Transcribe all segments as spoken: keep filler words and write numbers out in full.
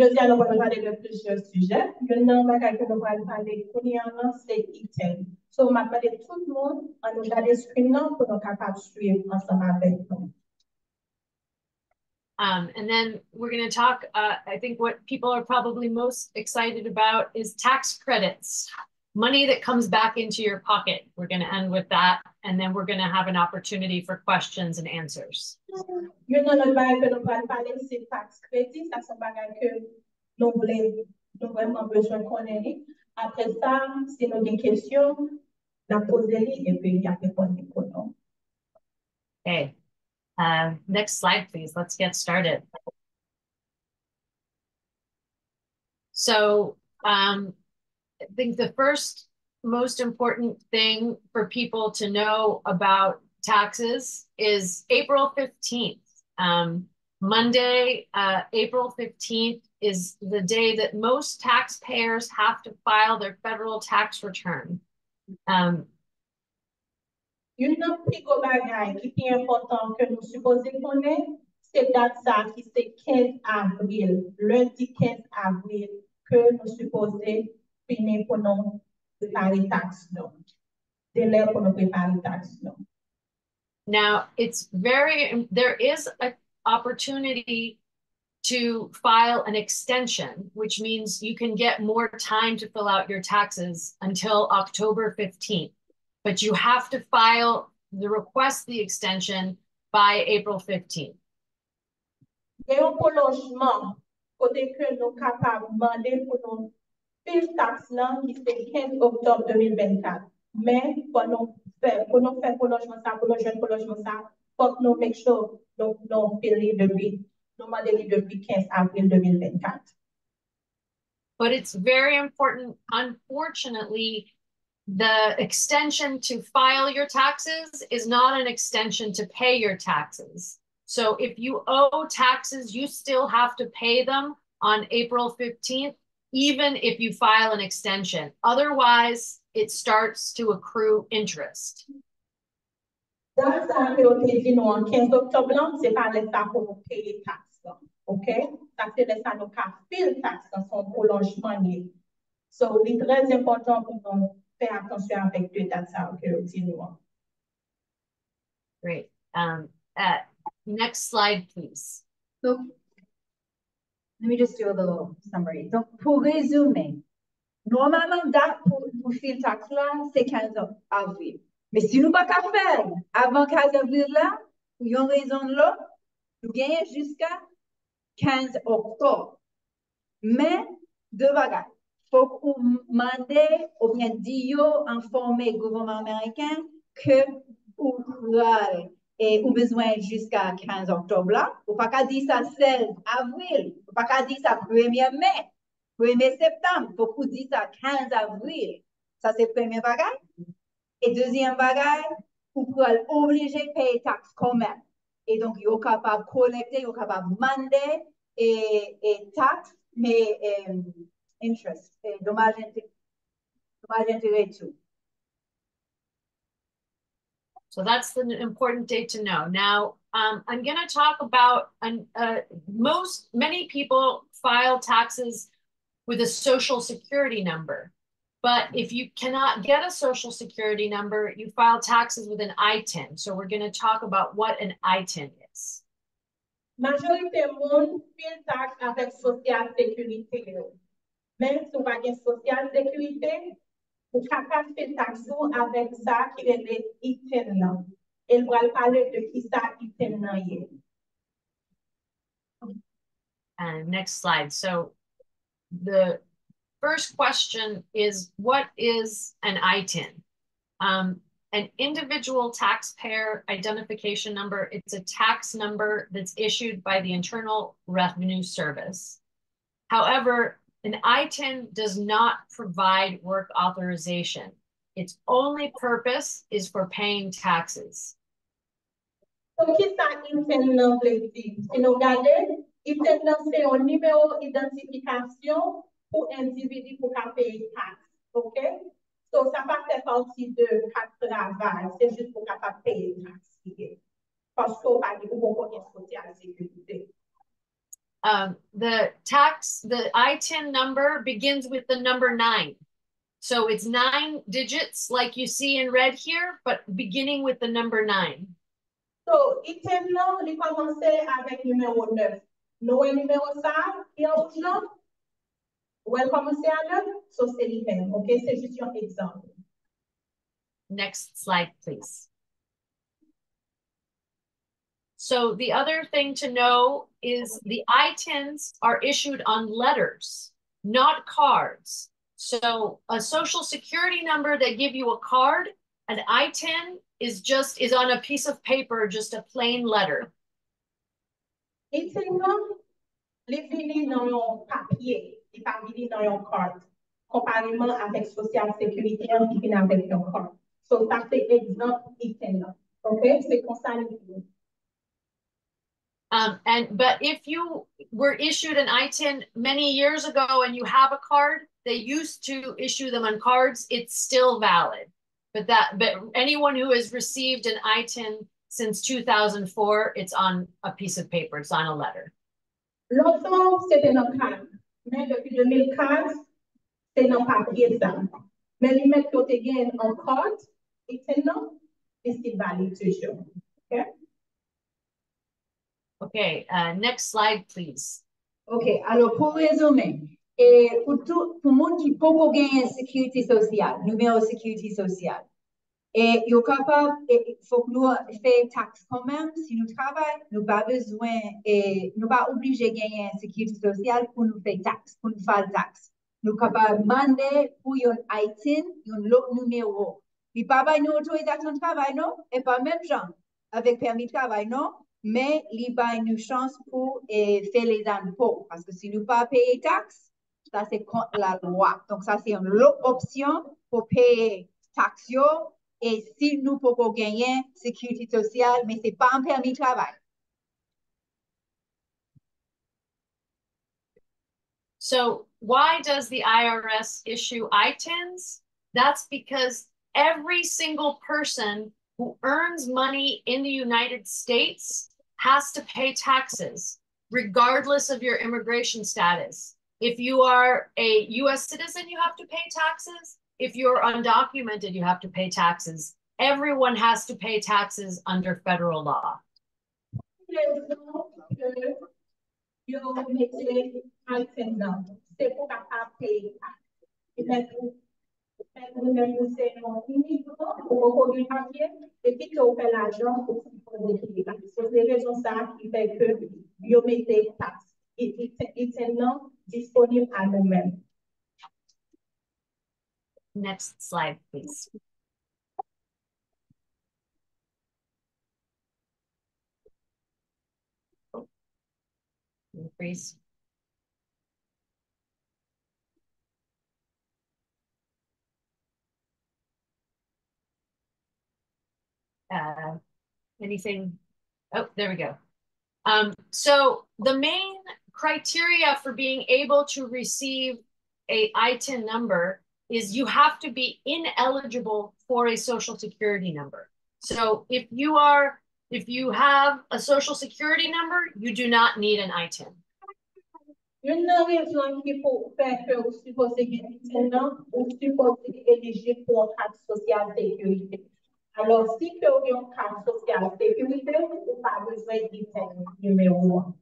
Jodi a, nou pral pale de plizyè sijè. Youn nan bagay ke nou pral pale kounye a la, se E ten. So, m ap mande tout moun, ann nou gade screen nan pou nou kapab swiv ansanm avèk nou. Um, and then we're going to talk. Uh, I think what people are probably most excited about is tax credits, money that comes back into your pocket. We're going to end with that, and then we're going to have an opportunity for questions and answers. Youn nan lòt bagay ke nou pral pale se tax credit. Sa se yon bagay ke nou vle, nou vrèman bezwen konnen li. Apre sa, si nou gen kesyon, n ap poze li epi y ap reponn li pou nou. Okay. Uh, next slide, please. Let's get started. So, um, I think the first most important thing for people to know about taxes is April fifteenth. Um, Monday, uh, April fifteenth is the day that most taxpayers have to file their federal tax return. Um, Youn nan pi gwo bagay ki pi enpòtan ke nou sipoze konnen, se dat sa a ki se kenz avril, lendi kenz avril, ke nou sipoze fini pou nou prepare taks nou. Delè pou nou prepare taks nou. Now, it's very, there is an opportunity to file an extension, which means you can get more time to fill out your taxes until October fifteenth. But you have to file the request the extension by April fifteenth. Gen yon pwolonjman kote ke nou kapab mande pou nou fil taks lan ki se kenz oktòb de mil vennkat. Men, fò nou fè, pou nou fè pwolonjman sa, pou nou jwenn pwolonjman sa, fòk nou make sure nou, nou fil li depi, nou mande li depi kenz avril de mil vennkat. But it's very important. Unfortunately, the extension to file your taxes is not an extension to pay your taxes. So if you owe taxes, you still have to pay them on April fifteenth, even if you file an extension. Otherwise, it starts to accrue interest. Dat sa a ke yo te di nou an kenz oktòb lan, se pa lè sa pou nou peye taks lan. Oke? Sa se lè sa nou ka fil taks lan, se yon pwolonjman li ye. So, li trè enpòtan pou nou fè atansyon avèk de dat sa yo ke yo di nou an. Great. Um, uh, next slide, please. So, let me just do a little summary. Donk, pou rezime, nòmalman, dat pou, pou fil taks la, se kenz avril. Men si nou pa ka fè l avan kenz avril la, pou yon rezon ou lòt, nou genyen jiska kenz oktòb. Men, de bagay. Fòk ou mande oubyen di yo, enfòme gouvènman ameriken ke ou pral, e ou bezwen jiska kenz oktòb la. Ou pa ka di sa sèz avril. Ou pa ka di sa premye me, premye septanm. Fòk ou di sa kenz avril. Sa se premye bagay. E dezyèm bagay, ou pral oblije peye taks kanmenm. E donk, yo kapab kolekte, yo kapab mande e, e taks, men, e, interest, e domaj enterè, domaj enterè tou. So that's the important date to know. Now, um, I'm going to talk about an, uh, most, many people file taxes with a social security number. But if you cannot get a social security number, you file taxes with an I tin. So we're going to talk about what an I tin is. Majorite moun fil taks avèk sosyal sekirite yo. Men, si w pa gen sosyal sekirite, ou kapab fil taks ou avèk sa ki rele I tin nan. E l pral pale de kisa I tin nan ye. And next slide. So the first question is, what is an I tin? Um, an individual taxpayer identification number, it's a tax number that's issued by the Internal Revenue Service. However, an I tin does not provide work authorization. Its only purpose is for paying taxes. So, kisa I tin nan vle di? Si nou gade, I tin nan se yon nimewo idantifikasyon pou endividi pou ka peye taks. Oke? So, sa pa fè pati de kat travay, se jis pou kapab peye taks li ye. Paske w pa gen, ou poko gen sosyal sekirite. Um, the tax, the I tin number begins with the number nine. So it's nine digits, like you see in red here, but beginning with the number nine. So, I tin nan, li kòmanse avèk nimewo nèf. Nou wè nimewo sa a, ki an wouj lan? Ou wè l kòmanse a nèf? So, se li menm, ok? Se jis yon egzanp. Next slide, please. So the other thing to know is the I tins are issued on letters, not cards. So a social security number, they give you a card, an I tin is just is on a piece of paper, just a plain letter. I tin nan, li vini nan yon papye, li pa vini nan yon kat, konpareman avèk Sosyal Sekirite an ki vin avèk yon kat. So, sa se egzanp I tin nan. Ok? Se konsa li vini. Um, and but if you were issued an I tin many years ago and you have a card, they used to issue them on cards. It's still valid. But that, but anyone who has received an I tin since two thousand four, it's on a piece of paper, it's on a letter. Lontan, se te nan kat. Men depi de mil kat, se nan papye sa. Men li mèt yo te gen an kat, I tin nan, li still valid toujou. Ok? Okay, uh, next slide, please. Ok, alò pou rezime, e pou tout, pou moun ki poko genyen sekirite sosyal, nimewo sekirite sosyal, e yo kapab, e, fòk nou fè taks kanmenm, si nou travay, nou pa bezwen, e, nou pa oblije genyen sekirite sosyal pou nou fè taks, pou nou file taks. Nou kapab mande pou yon I tin, yon lòt nimewo. Li pa bay nou otorizasyon travay, non, e pa menm jan avèk pèmi travay, non, men li bay nou chans pou, e, fè lezanpo. Paske si nou pa peye taks, sa se kont lalwa. Donk, sa se yon lòt opsyon pou peye taks yo, e si nou poko genyen sekirite sosyal, men se pa yon pèmi travay. So why does the I R S issue I tins? That's because every single person who earns money in the United States has to pay taxes, regardless of your immigration status. If you are a U S citizen, you have to pay taxes. If you're undocumented, you have to pay taxes. Everyone has to pay taxes under federal law. Rezon ke yo mete I tin nan, se pou kapab peye taks. Li mèt ou, mèt ou menm ou se yon imigran, ou poko gen papye, epi ke ou fè lajan, ou sipoze peye taks. So, se rezon sa a ki fè ke yo mete taks. I tin nan disponib a nou menm. Next slide, please. Increase. Uh, anything? Oh, there we go. Um, so the main criteria for being able to receive a I tin number is you have to be ineligible for a social security number. So if you are, if you have a social security number, you do not need an I tin. Youn nan rezon ki pou fè ke ou sipoze gen I tin nan, ou sipoze elijib pou yon kat sosyal sekirite. Alò, si ke ou gen yon kat sosyal sekirite, ou pa bezwen I tin nimewo an.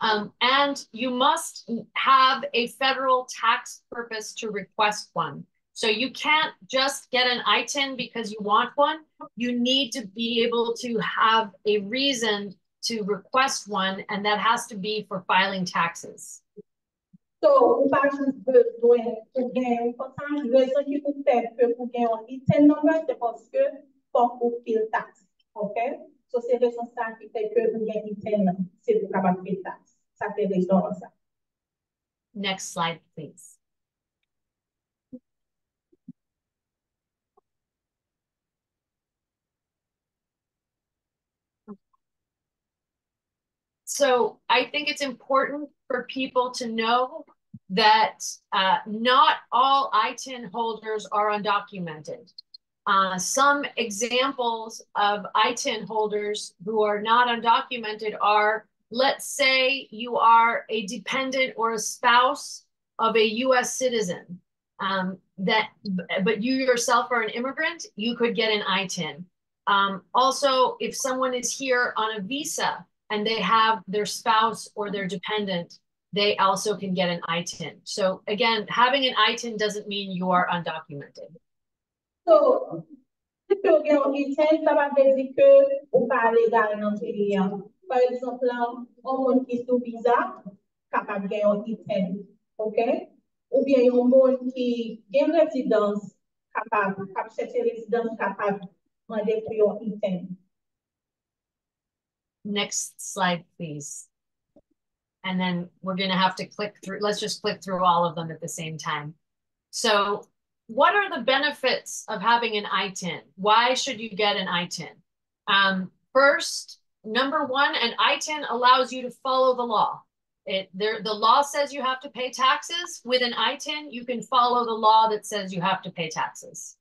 Um, and you must have a federal tax purpose to request one. So you can't just get an I tin because you want one. You need to be able to have a reason to request one, and that has to be for filing taxes. So, ou pa jis bezwen pou gen yon konsa, rezon ki pou fè ke pou gen yon I tin number, se paske fòk ou file taks. Ok? So, se rezon sa ki fè ke ou gen I tin nan, se pou kapab file taks. Sa se rezon an sa. Next slide, please. So I think it's important for people to know that uh, not all I tin holders are undocumented. Uh, some examples of I tin holders who are not undocumented are let's say you are a dependent or a spouse of a U S citizen, um, that, but you yourself are an immigrant, you could get an I ten. Um, also, if someone is here on a visa and they have their spouse or their dependent, they also can get an I ten. So again, having an I ten doesn't mean you are undocumented. So, si w gen yon I ten, sa pa vle di ke ou pa legal nan peyi a. Pa egzanp, la, yon moun ki sou viza kapab gen yon I ten, oke? Oubyen yon moun ki gen rezidans kapab, k ap chèche rezidans kapab mande pou yon I ten. Next slide, please. And then we're going to have to click through. Let's just click through all of them at the same time. So, what are the benefits of having an I ten? Why should you get an I ten? Um, first, number one, an I ten allows you to follow the law. It, there, the law says you have to pay taxes. With an I ten, you can follow the law that says you have to pay taxes.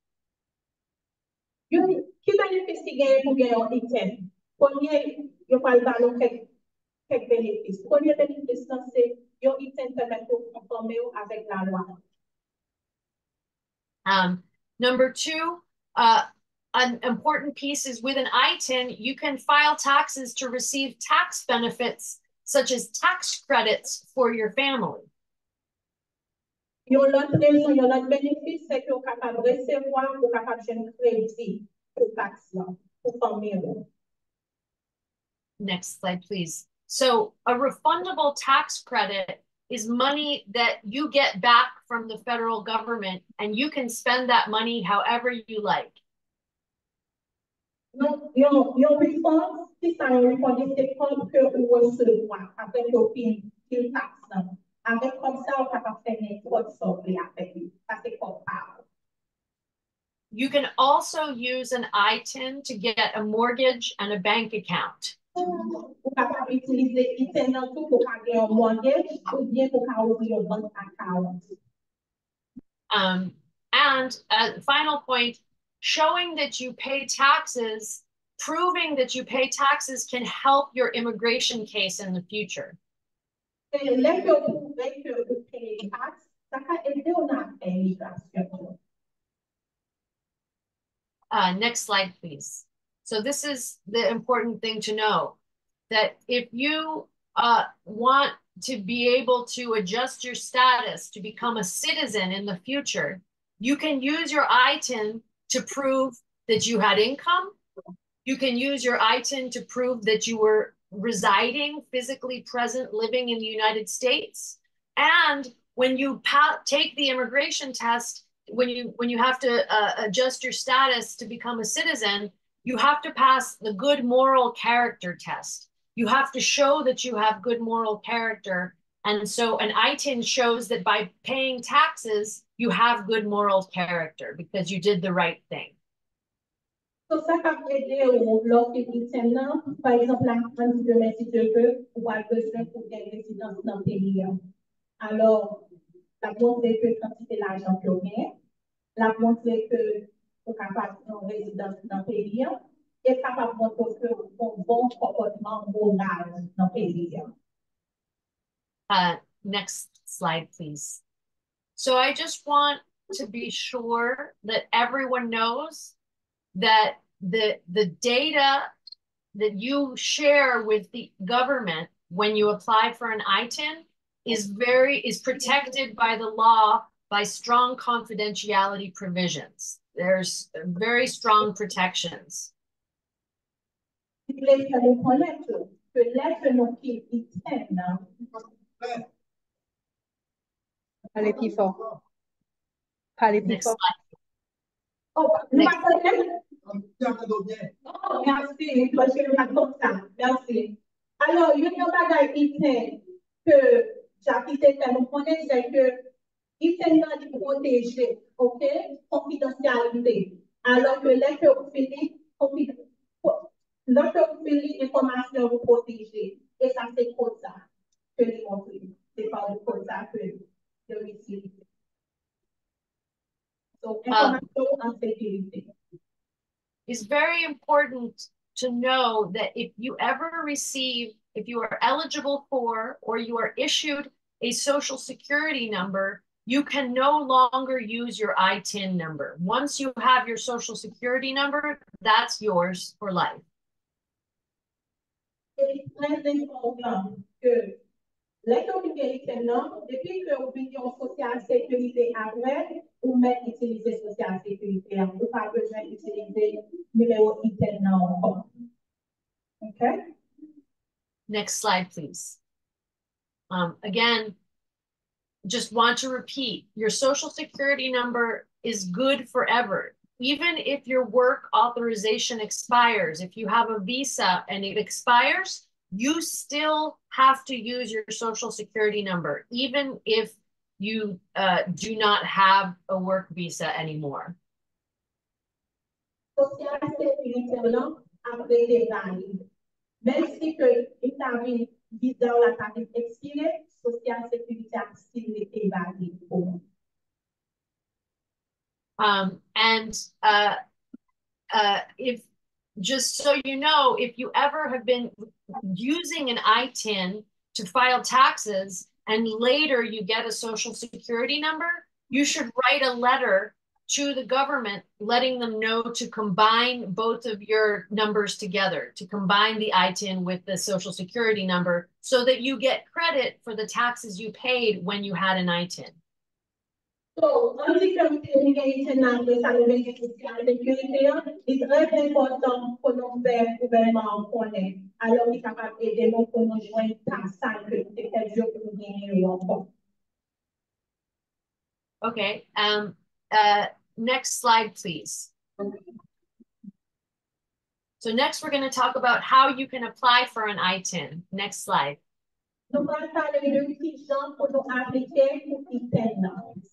Youn, ki benefis ki genyen pou gen yon I ten? Premye, yo pral ba nou kèk, kèk benefis. Premye benefis lan se yon I ten pèmèt ou konfòme w avèk lalwa. Um, number two, uh, an important piece is with an I ten, you can file taxes to receive tax benefits such as tax credits for your family. Yon lòt rezon, yon lòt benefis, se ke w kapab resevwa, ou kapab jwenn kredi pou taks lan, pou fanmi w. Next slide, please. So, a refundable tax credit is money that you get back from the federal government and you can spend that money however you like. Yon, yon, yon refund, ki sa yon refund? Se kòb ke ou resevwa apre ke w fin fil taks lan. Avèk kòb sa, ou kapab fè nenpòt sa w vle avèk li. Sa se kòb pa ou. You can also use an I ten to get a mortgage and a bank account. Ou kapab itilize I ten nan tou pou ka gen yon mortgage oubyen pou ka ouvri yon bank account. Um, and a final point, showing that you pay taxes, proving that you pay taxes can help your immigration case in the future. E lè ke w pwouve ke ou peye taks, sa ka ede w nan afè imigrasyon yo. Uh, next slide, please. So this is the important thing to know, that if you uh, want to be able to adjust your status to become a citizen in the future, you can use your I ten to prove that you had income. You can use your I ten to prove that you were residing, physically present, living in the United States. And when you pa- take the immigration test, when you when you have to uh, adjust your status to become a citizen, you have to pass the good moral character test. You have to show that you have good moral character. And so an I ten shows that by paying taxes, you have good moral character because you did the right thing. So, sa k ap ede w lè w fin I ten nan, pa egzanp, la, ann di demen, si Dye vle, ou pral bezwen pou gen rezidans nan peyi a. Alò, l ap montre ke kantite lajan ke w genyen, l ap montre ke ou kapab gen yon rezidans nan peyi a, e kapab montre ke w gen yon bon konpòtman moral nan peyi a. Uh, next slide, please. So I just want to be sure that everyone knows that the the data that you share with the government when you apply for an I ten is very is protected by the law by strong confidentiality provisions. There's very strong protections. Li vle fè nou konnen tou ke lè ke nou fin I ten nan, Pale pi fò. Pale pi Next fò. slide. Oh, nou pa tande? Oh, mèsi, paske nou pa t konn sa. Mèsi. Alò, youn nan bagay I ten ke Jackie te fè nou konnen, se ke I ten nan li pwoteje, oke? Konfidansyalite. Alò ke lè ke ou fini, konfi- lè ke ou fini, enfòmasyon yo pwoteje. E sa se kòd sa ke li montre. Se pa yon kòd sa ke yo itilize. So, enfòmasyon yo an sekirite. It's very important to know that if you ever receive if you are eligible for or you are issued a social security number, you can no longer use your I tin number. Once you have your social security number, that's yours for life. E li trè enpòtan ke lè ke w vin gen I tin nan, depi ke w vin gen yon sosyal sekirite apre, ou mèt itilize sosyal sekirite a. Ou pa bezwen itilize nimewo I tin nan ankò. Okay? Next slide, please. Um, again, just want to repeat, your social security number is good forever. Even if your work authorization expires, if you have a visa and it expires, you still have to use your social security number, even if you uh, do not have a work visa anymore. Sosyal sekirite w lan ap rete valid. Menm si ke li ta vin, viza w la ta vin ekspire, sosyal sekirite a ap still rete valid pou ou. Um, and uh, uh, if, just so you know, if you ever have been using an I tin to file taxes and later you get a social security number, you should write a letter to the government letting them know to combine both of your numbers together, to combine the I tin with the social security number so that you get credit for the taxes you paid when you had an I tin. So, ann di ke m te gen I tin nan apre sa, nou vin gen sosyal sekirite a, li trè enpòtan pou nou fè gouvènman an konnen, alò li kapab ede nou pou nou jwenn tax sa ke nou te pèdi yo pou nou genyen yo ankò. Okay, um, uh, next slide, please. So next, we're going to talk about how you can apply for an I tin. Next slide. Nou pral pale de ki jan pou nou aplike pou I tin nan.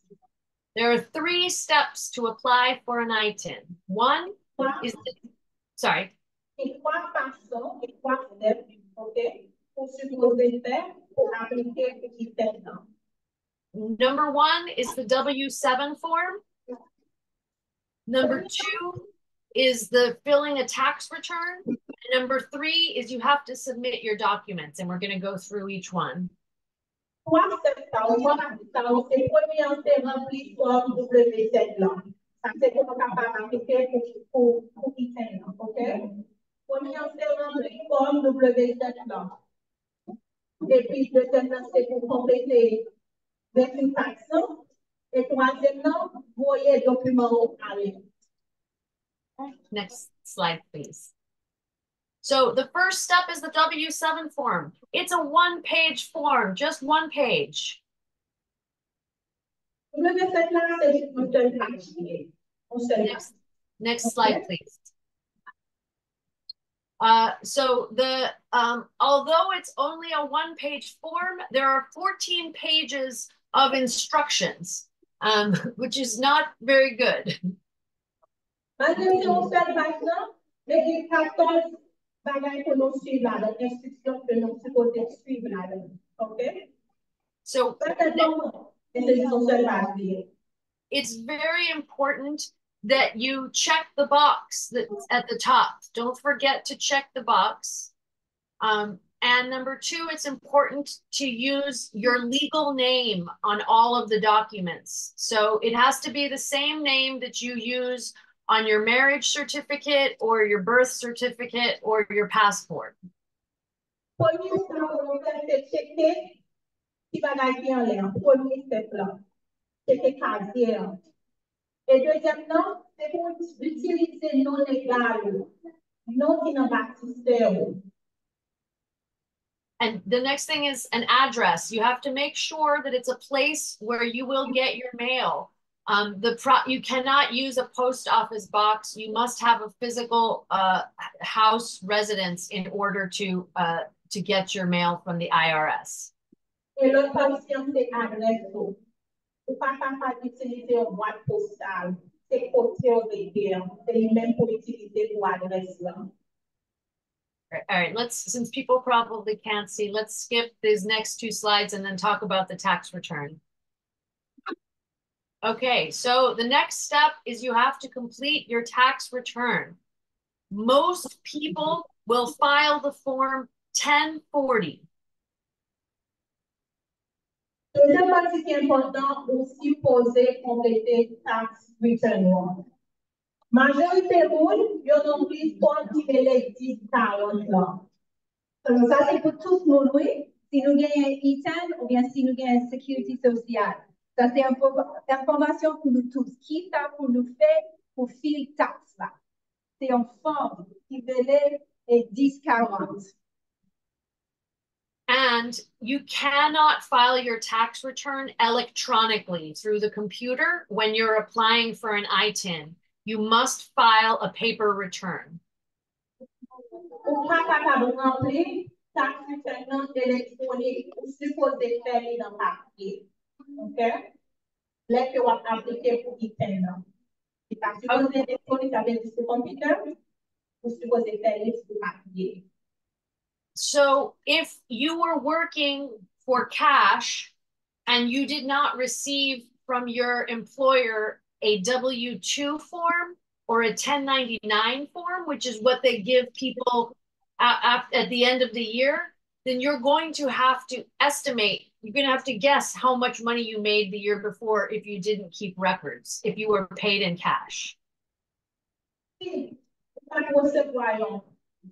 There are three steps to apply for an I tin. One is, the, sorry. Gen twa fason, gen twa step, okay, pou sipoze fè pou aplike pou I tin nan. Number one is the W seven form. Number two is the filling a tax return. And number three is you have to submit your documents, and we're going to go through each one. Twa step sa yo, twa pati sa yo, se premye an se ranpli fòm W sèt lan. Sa se pou nou kapab aplike pou, pou, pou I tin nan, okay? Premye an se ranpli fòm W sèt lan. Epi dezyèm nan se pou konplete vèti taks lan. E twazyèm nan, voye dokiman ou ale. Next slide, please. So the first step is the W seven form. It's a one-page form, just one page. W sèt la, se jis yon sèl paj li ye. Yon sèl paj. Next, next slide, please. Uh, so the um, although it's only a one-page form, there are fourteen pages of instructions, um, which is not very good. Malgre se yon sèl paj lan, men gen katòz bagay pou nou swiv ladan, enstriksyon ke nou sipoze swiv ladan. Okay? So Sa fè non, men se jis yon sèl paj li ye. It's very important that you check the box that's at the top. Don't forget to check the box. Um, and number two, it's important to use your legal name on all of the documents. So it has to be the same name that you use on your marriage certificate or your birth certificate or your passport. Premye sa pou nou fè, se tcheke ti bagay ki anlè an. Premye step lan. Tcheke kazye an. E dezyèm nan, se pou w itilize non legal ou, non ki nan batistè ou. And the next thing is an address. You have to make sure that it's a place where you will get your mail. Um, the pro- you cannot use a post office box. You must have a physical uh, house residence in order to uh, to get your mail from the I R S. E lòt pati an se adrès ou. Ou pa kapab itilize yon bwat postal. Se kote w rete an. Se li menm pou itilize pou adrès lan. All right, let's, since people probably can't see, let's skip these next two slides and then talk about the tax return. Okay, so the next step is you have to complete your tax return. Most people will file the form ten forty. Deuxième partie qui est importante, ou sipoze konplete tax return ou an. Majorite moun, yo nan plis fòm ki rele dis karant lan. Sa se pou tout moun, wi. Si nou genyen E ten oubyen si nou genyen Security Social. Sa se enfo- enfòmasyon pou nou tout. Ki sa pou nou fè pou fil tax la? Se yon fòm ki rele e dis karant. And you cannot file your tax return electronically through the computer when you're applying for an I ten. You must file a paper return. Ou pa kapab ranpli tax return nan elektwonik, ou sipoze fè li nan papye. Ok? Lè ke w ap aplike pou E ten nan. Li pa sipoze elektwonik, sa vle di sou konpitè, ou sipoze fè li sou papye. So if you were working for cash and you did not receive from your employer a W two form or a ten ninety-nine form, which is what they give people at, at, at the end of the year, then you're going to have to estimate, you're going to have to guess how much money you made the year before if you didn't keep records, if you were paid in cash. Si ou pa t resevwa yon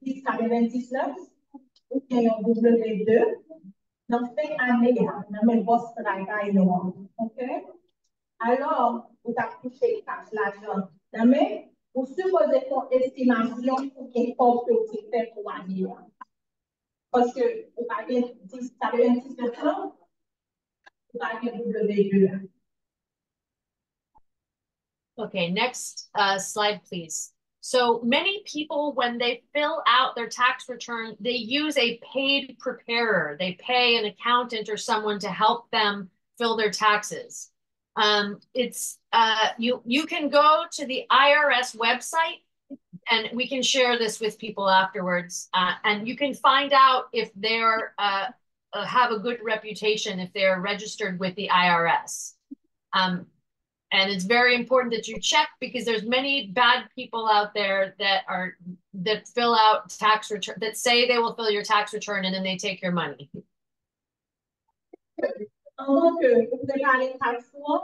dis katrevendiznèf oubyen yon W de nan fen ane a, nan men bòs travay nou an, ok? Alò, ou t ap touche kach lajan nan men, ou sipoze fè yon estimasyon pou gen kòb ke w te fè pou ane a. Paske ou pa gen dis katrevendiznèf lan, ou pa gen W de a. Okay, next uh, slide, please. So many people, when they fill out their tax return, they use a paid preparer. They pay an accountant or someone to help them fill their taxes. Um, it's uh, you you can go to the I R S website, and we can share this with people afterwards. Uh, and you can find out if they're uh, uh, have a good reputation, if they're registered with the I R S. Um, and it's very important that you check because there's many bad people out there that are that fill out tax return, that say they will fill your tax return and then they take your money. Anvan ke ou prepare tax ou an,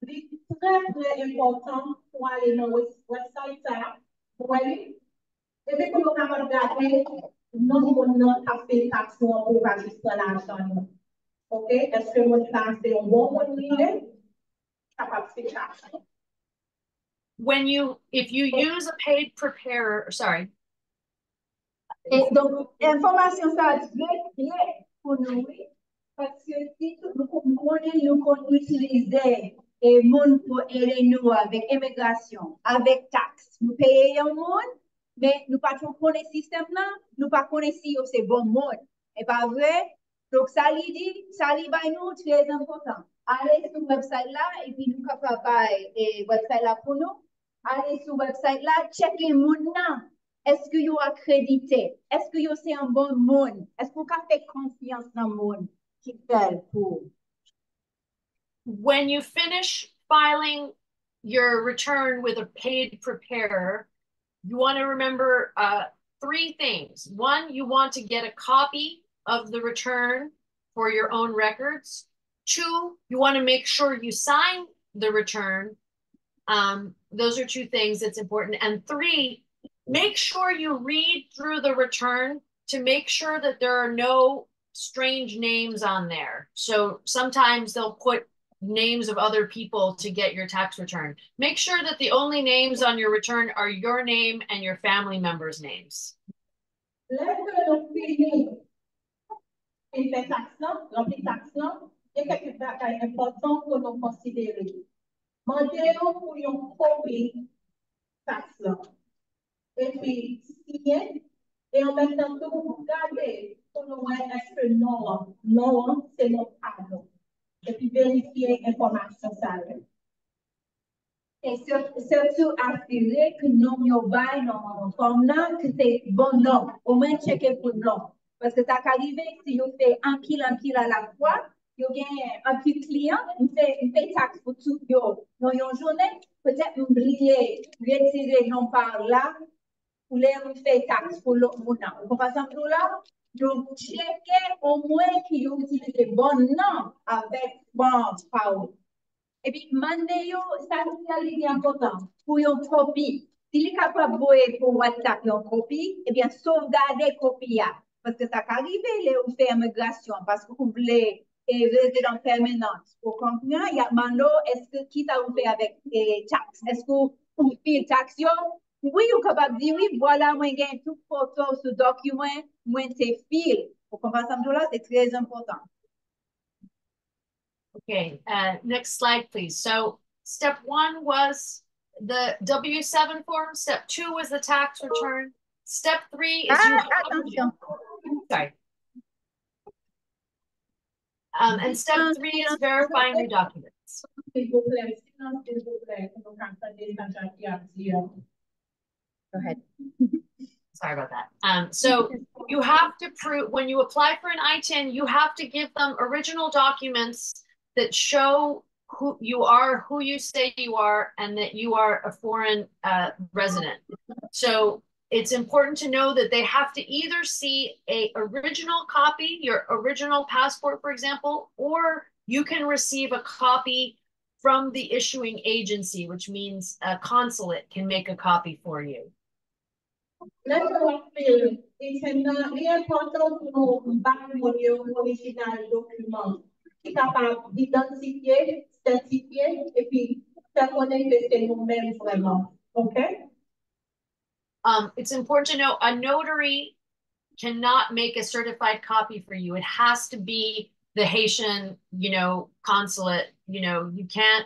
li trè trè enpòtan pou ale nan website sa a, pou wè li, epi pou nou kapab gade non moun nan k ap peye tax nou an pou yo pa jis pran lajan nou. Ok? Èske moun sa a se yon bon moun li ye? Kapab se tax. When you, if you use a paid preparer, sorry. E donk, enfòmasyon sa a trè klè pou nou, wi. Paske si tout nou kon- nou konnen nou konn itilize e moun pou ede nou avèk imigrasyon, avèk taks. Nou peye yon moun, men nou pa twò konnen sistèm nan, nou pa konnen si yo se bon moun. E pa vre? Donk, sa li di, sa li bay nou, trè enpòtan. Ale sou website la, epi nou kapab bay e, website la pou nou. Ale sou website la, tcheke moun nan. Èske yo akredite? Èske yo se yon bon moun? Èske ou ka fè konfyans nan moun ki fè l pou ou? When you finish filing your return with a paid preparer, you want to remember uh, three things. One, you want to get a copy of the return for your own records. Two, you want to make sure you sign the return. Um, those are two things that's important. And three, make sure you read through the return to make sure that there are no strange names on there. So sometimes they'll put names of other people to get your tax return. Make sure that the only names on your return are your name and your family members' names. Lè ke nou fini fin fè taks lan, ranpli taks lan, gen kèk bagay enpòtan pou nou konsidere. Mande yo pou yon kopi taks lan. Epi siyen, e an menm tan tou, gade pou nou wè èske non an, non an se non pa nou. Epi verifye enfòmasyon sa yo. E sir- sitou asire ke non yo bay nan fòm nan, ke se bon non. Omwen tcheke pou non. Paske sa ka rive si yo fè anpil anpil alafwa, yo gen anpil kliyan, m fè m fè taks pou tout yo nan yon jounen, petèt m bliye retire non pa la, pou lè ou fè taks pou lòt moun nan. Ou konprann sa m di w la? Donk, tcheke omwen ke yo itilize bon non avèk bon pa w. Epi, mande yo, sa ki li enpòtan pou yon kopi. Si li kapab voye pou WhatsApp yon kopi, ebyen, sovgade kopi a. Paske sa ka rive lè ou fè imigrasyon, paske ou vle e rezidan pèmanan. Ou konprann? Y ap mande w, èske kisa ou fè avèk e, taks? Èske ou, ou fil taks yo? Wi, ou kapab di, wi, vwala, mwen gen tout foto sou dokiman, mwen te fil. Ou konprann sa m di w la? Se trè enpòtan. Okay, uh, next slide, please. So step one was the W seven form. Step two was the tax return. Step three is you Ah, attention. Sorry. Um, and step three is verifying your documents. Silvouplè, silans, silvouplè, pou nou ka tande sa Jackie ap di a. Go ahead. Sorry about that. Um, so you have to prove, when you apply for an I ten, you have to give them original documents that show who you are, who you say you are, and that you are a foreign uh, resident. So it's important to know that they have to either see a original copy, your original passport, for example, or you can receive a copy from the issuing agency, which means a consulate can make a copy for you. Lè ke w ap fil, li enpòtan pou nou bay moun yo orijinal dokiman ki kapab idantifye, sètifye, epi fè konnen ke se nou menm vrèman. Oke? Um, it's important to know a notary cannot make a certified copy for you. It has to be the Haitian, you know, consulate. You know, you can't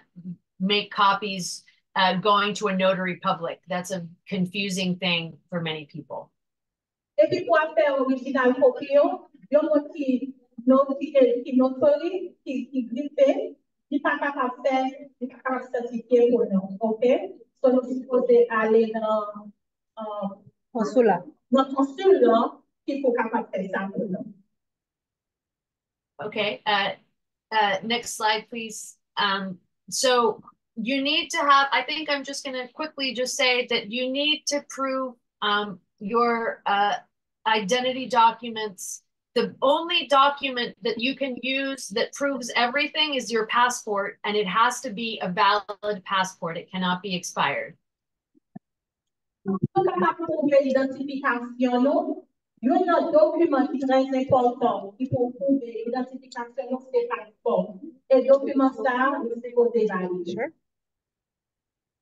make copies uh, going to a notary public. That's a confusing thing for many people. Epi pou ap fè orijinal kopi yo, yon moun ki notary, ki notary, ki, ki grife, li pa kapab fè, li pa kapab sètifye pou nou, oke? So nou sipoze ale nan konsil la. Nan konsil la, ki pou kapab fè sa pou nou. Okay, uh, uh, next slide, please. Um, so you need to have, I think I'm just going to quickly just say that you need to prove um, your uh, identity documents. The only document that you can use that proves everything is your passport, and it has to be a valid passport. It cannot be expired. Pou nou kapab pwouve idantifikasyon nou, youn nan dokiman ki trè enpòtan ki pou pwouve idantifikasyon nou se paspò. E dokiman sa a, nou sipoze valide.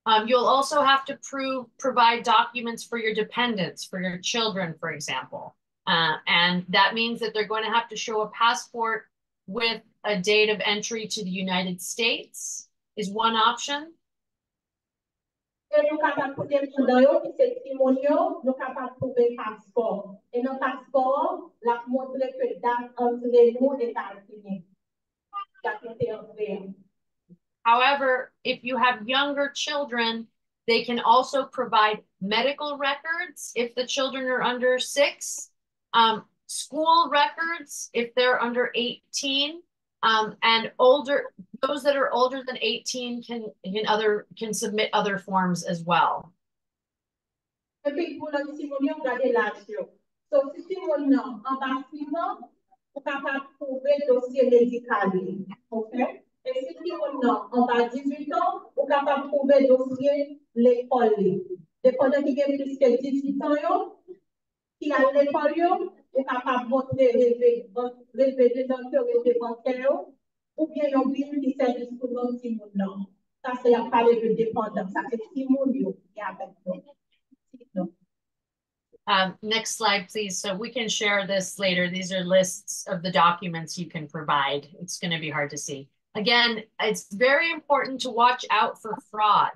Um, you'll also have to prove, provide documents for your dependents, for your children, for example. Uh, and that means that they're going to have to show a passport with a date of entry to the United States, is one option. E nou kapab pou depandan yo, ki se timoun yo, nou kapab pwouve paspò. E nan paspò an, l ap montre ke dat antre nou Etazini. Dat nou te antre an. However, if you have younger children, they can also provide medical records if the children are under six, um, school records if they're under eighteen, um, and older, those that are older than eighteen can, can other, can submit other forms as well. Epi pou lòt timoun yo, gade laj yo. So, si timoun nan anba sis an, ou kapab pwouve dosye medikal li. Oke? E si timoun nan anba dizuit an, ou kapab pwouve dosye lekòl li. Depandan ki gen plis ke dizuit an yo, ki al lekòl yo, ou kapab montre relve, relve de bankè, relve bankè yo, oubyen yon bil ki sèvi sou non timoun nan. Sa se y ap pale de depandans, sa se timoun yo ki avèk nou. Um, next slide, please. So we can share this later. These are lists of the documents you can provide. It's going to be hard to see. Again, it's very important to watch out for fraud.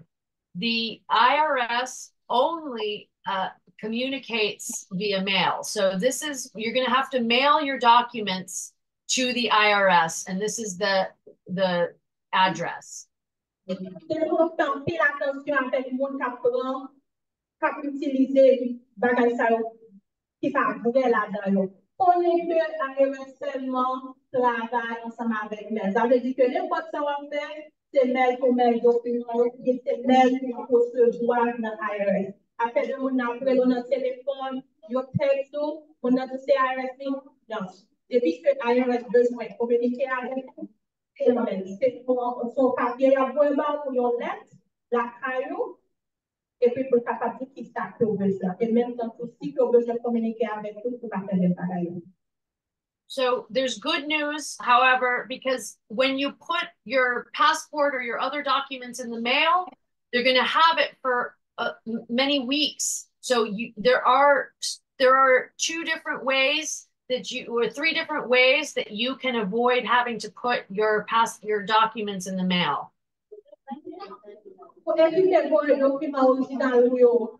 The I R S only uh, communicates via mail. So this is, you're going to have to mail your documents to the I R S, and this is the, the address. Se pou nou fè anpil atansyon avèk moun k ap pran, k ap itilize bagay sa yo ki pa vrè ladan yo. Konnen ke I R S sèlman travay ansanm avèk mail. Sa vle di ke nenpòt sa w ap fè, se mail pou mail dokiman yo, oubyen se mail pou w ap resevwa nan I R S. Afè de moun nan ap rele w nan telefòn, yo tèks ou, moun nan di se I R S li. Non. Depi ke I R S bezwen kominike avèk ou, se nan men li. Se yon, se yon papye y ap voye ba w, yon lèt, lakay ou, epi pou l kapab di ki sa ke w bezwen. E menm tan tou, si ke w bezwen kominike avèk ou, ou ka fè menm bagay la. So there's good news, however, because when you put your passport or your other documents in the mail, they're going to have it for uh, m- many weeks. So you there are there are two different ways that you or three different ways that you can avoid having to put your pass your documents in the mail. Pou evite voye dokiman orijinal ou yo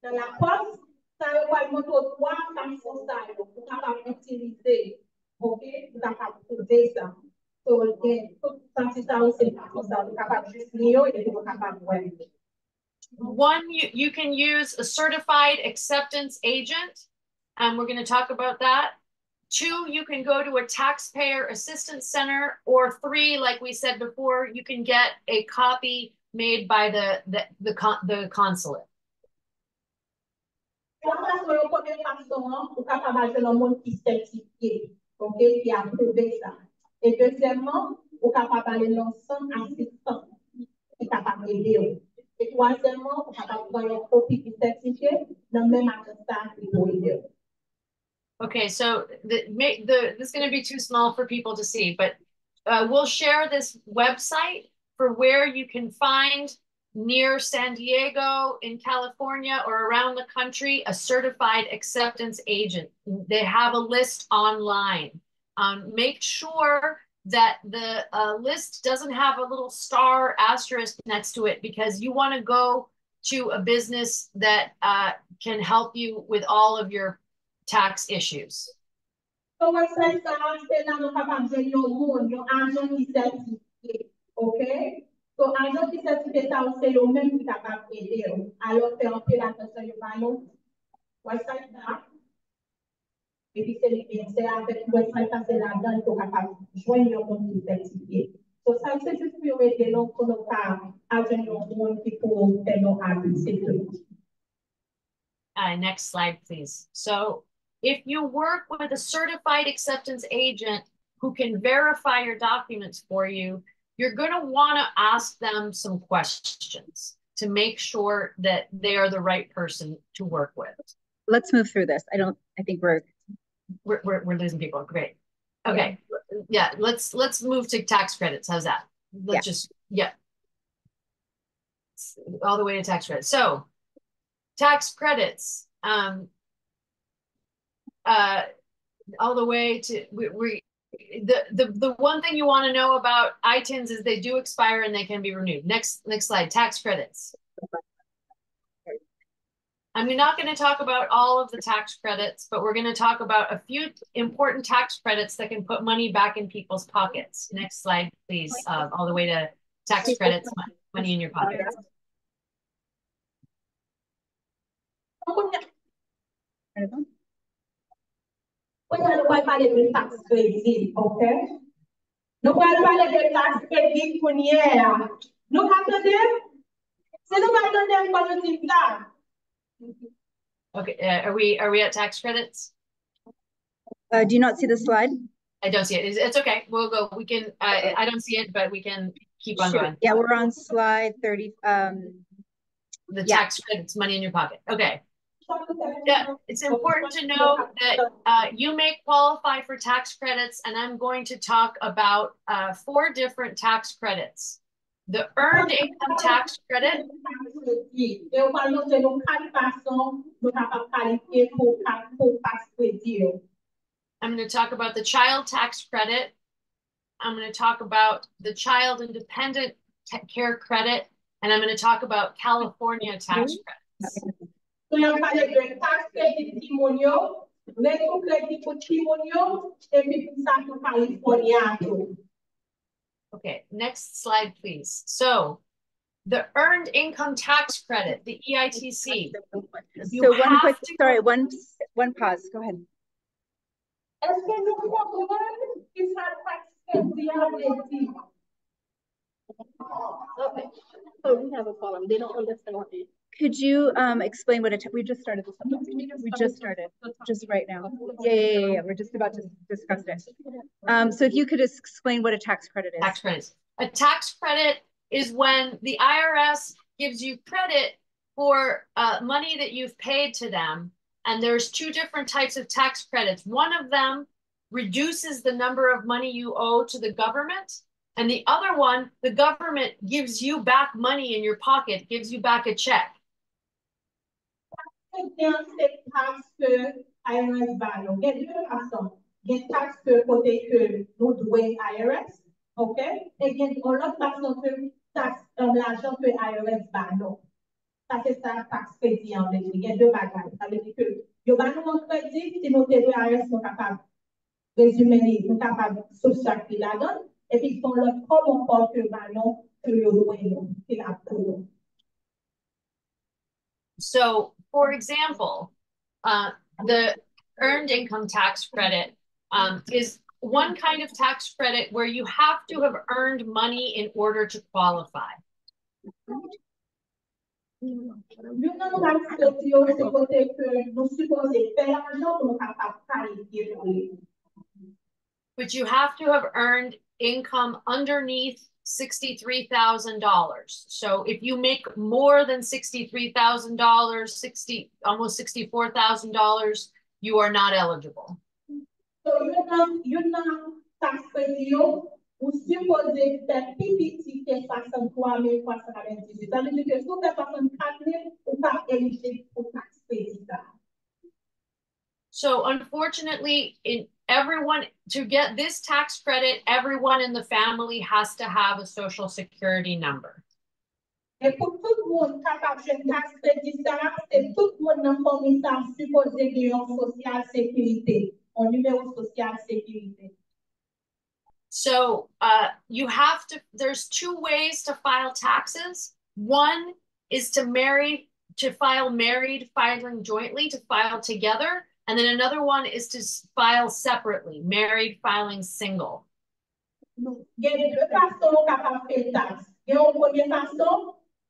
nan lapòs, sa yo pral montre w twa fason sa yo pou kapab itilize, oke, pou kapab pwouve sa. So, gen tout pati sa yo, se fason sa yo, ou kapab jis li yo epi ou kapab wè yo. One, you, you can use a certified acceptance agent, and we're going to talk about that. Two, you can go to a taxpayer assistance center, or three, like we said before, you can get a copy made by the the the, con- the consulate. Yon fason, yon premye fason an, ou kapab al jwenn yon moun ki sètifye, oke, ki apwouve sa. E dezyèmman, ou kapab ale nan sant asistans ki kapab ede w. E twazyèmman, ou kapab pran yon kopi ki sètifye nan menm ajans sa ki pou ede w. Okay, so the, may- the this is going to be too small for people to see, but uh, we'll share this website for where you can find near San Diego, in California, or around the country, a certified acceptance agent. They have a list online. Um, make sure that the uh, list doesn't have a little star asterisk next to it, because you want to go to a business that uh, can help you with all of your tax issues. So website sa a, se la nou kapab jwenn yon moun, yon ajan ki sètifye, oke? So ajan ki sètifye sa yo, se yo menm ki kapab ede w. Alò fè anpil atansyon yo ba nou website sa a. Epi se li menm, se avèk website sa, se ladan l ke w kapab jwenn yon moun ki sètifye. So sa yo se jis pou yo ede nou, pou nou ka al jwenn yon moun ki pou fè nou abi, se tou. Uh, next slide, please. So, if you work with a certified acceptance agent who can verify your documents for you, you're going to want to ask them some questions to make sure that they are the right person to work with. Let's move through this. I don't, I think we're, We're, we're, we're losing people. Great. Okay. Yeah, let's let's move to tax credits. How's that? Let's Yeah. just yeah. All the way to tax credits. So tax credits. Um uh all the way to we, we the, the the one thing you want to know about I tins is they do expire and they can be renewed. Next next slide, tax credits. I'm not going to talk about all of the tax credits, but we're going to talk about a few important tax credits that can put money back in people's pockets. Next slide, please. Um, all the way to tax credits, mon- money in your pocket. Kounye a nou pral pale de tax credit, oke? Nou pral pale de tax credit kounye a. Nou ka tande? Si nou pa tande, fò nou di m sa. Okay, uh, are we are we at tax credits? Uh, do you not see the slide? I don't see it. It's, it's okay. We'll go. We can. I I don't see it, but we can keep on Sure. Going. Yeah, we're on slide thirty. Um, The Yeah. Tax credits, money in your pocket. Okay. Yeah, it's important to know that uh, you may qualify for tax credits, and I'm going to talk about uh, four different tax credits. The earned income tax credit, E yo pral montre nou kat fason nou kapab kalifye pou ka- pou tax credit yo. I'm going to talk about the child tax credit. I'm going to talk about the child and dependent ta- care credit, and I'm going to talk about California tax credits. So y ap pale de tax credit timoun yo, retou kredi pou timoun yo, epi pou sa pou California tou. Okay, next slide, please. So, the Earned Income Tax Credit, the E I T C. You So one have quick, to sorry, one, one pause, go ahead. Èske nou konprann ki sa tax credit a vle di? Okay, so we have a problem. They don't understand what they, Could you um, explain what a ta- we just started this subject. We just started, just right now. Yeah, yeah, yeah, yeah. We're just about to discuss it. Um, so if you could just explain what a tax credit is. Tax credits. A tax credit is when the I R S gives you credit for uh, money that you've paid to them. And there's two different types of tax credits. One of them reduces the number of money you owe to the government. And the other one, the government gives you back money in your pocket, gives you back a check. Tax credit se tax ke I R S ba nou. Gen de fason. Gen tax ke kote ke nou dwe I R S, ok? E gen yon lòt fason ke tax, um, lajan ke I R S ba nou. Sa se sa tax kredi an vle di. Gen de bagay. Sa vle di ke yo ba nou yon kredi, si nou te dwe I R S, nou kapab rezime li, nou kapab soustrè li ladan, epi se yon lòt kòb ankò ke ba nou, ke yo dwe nou, ke l ap pou nou. So, for example, uh, the earned income tax credit um, is one kind of tax credit where you have to have earned money in order to qualify. Youn nan tax kredi yo se kote ke nou sipoze fè lajan pou nou kapab kalifye pou li. But you have to have earned income underneath sixty-three thousand dollars. So if you make more than sixty-three thousand dollars, sixty, almost sixty-four thousand dollars, you are not eligible. So youn nan, youn nan tax kredi yo, ou sipoze fè pi piti ke swasanntwa mil twa san katrevendizuit. Sa vle di ke si w fè swasannkat mil, ou pa elijib pou tax kredi sa. So unfortunately, in everyone to get this tax credit, everyone in the family has to have a social security number. E pou tout moun kapab jwenn tax kredi sa, se tout moun nan fanmi sa sipoze gen yon sosyal sekirite, yon nimewo sosyal sekirite. So uh, you have to, there's two ways to file taxes. One is to marry, to file married, filing jointly, to file together. And then another one is to file separately, married, filing single. Gen de fason ou kapab fè tax. Gen yon premye fason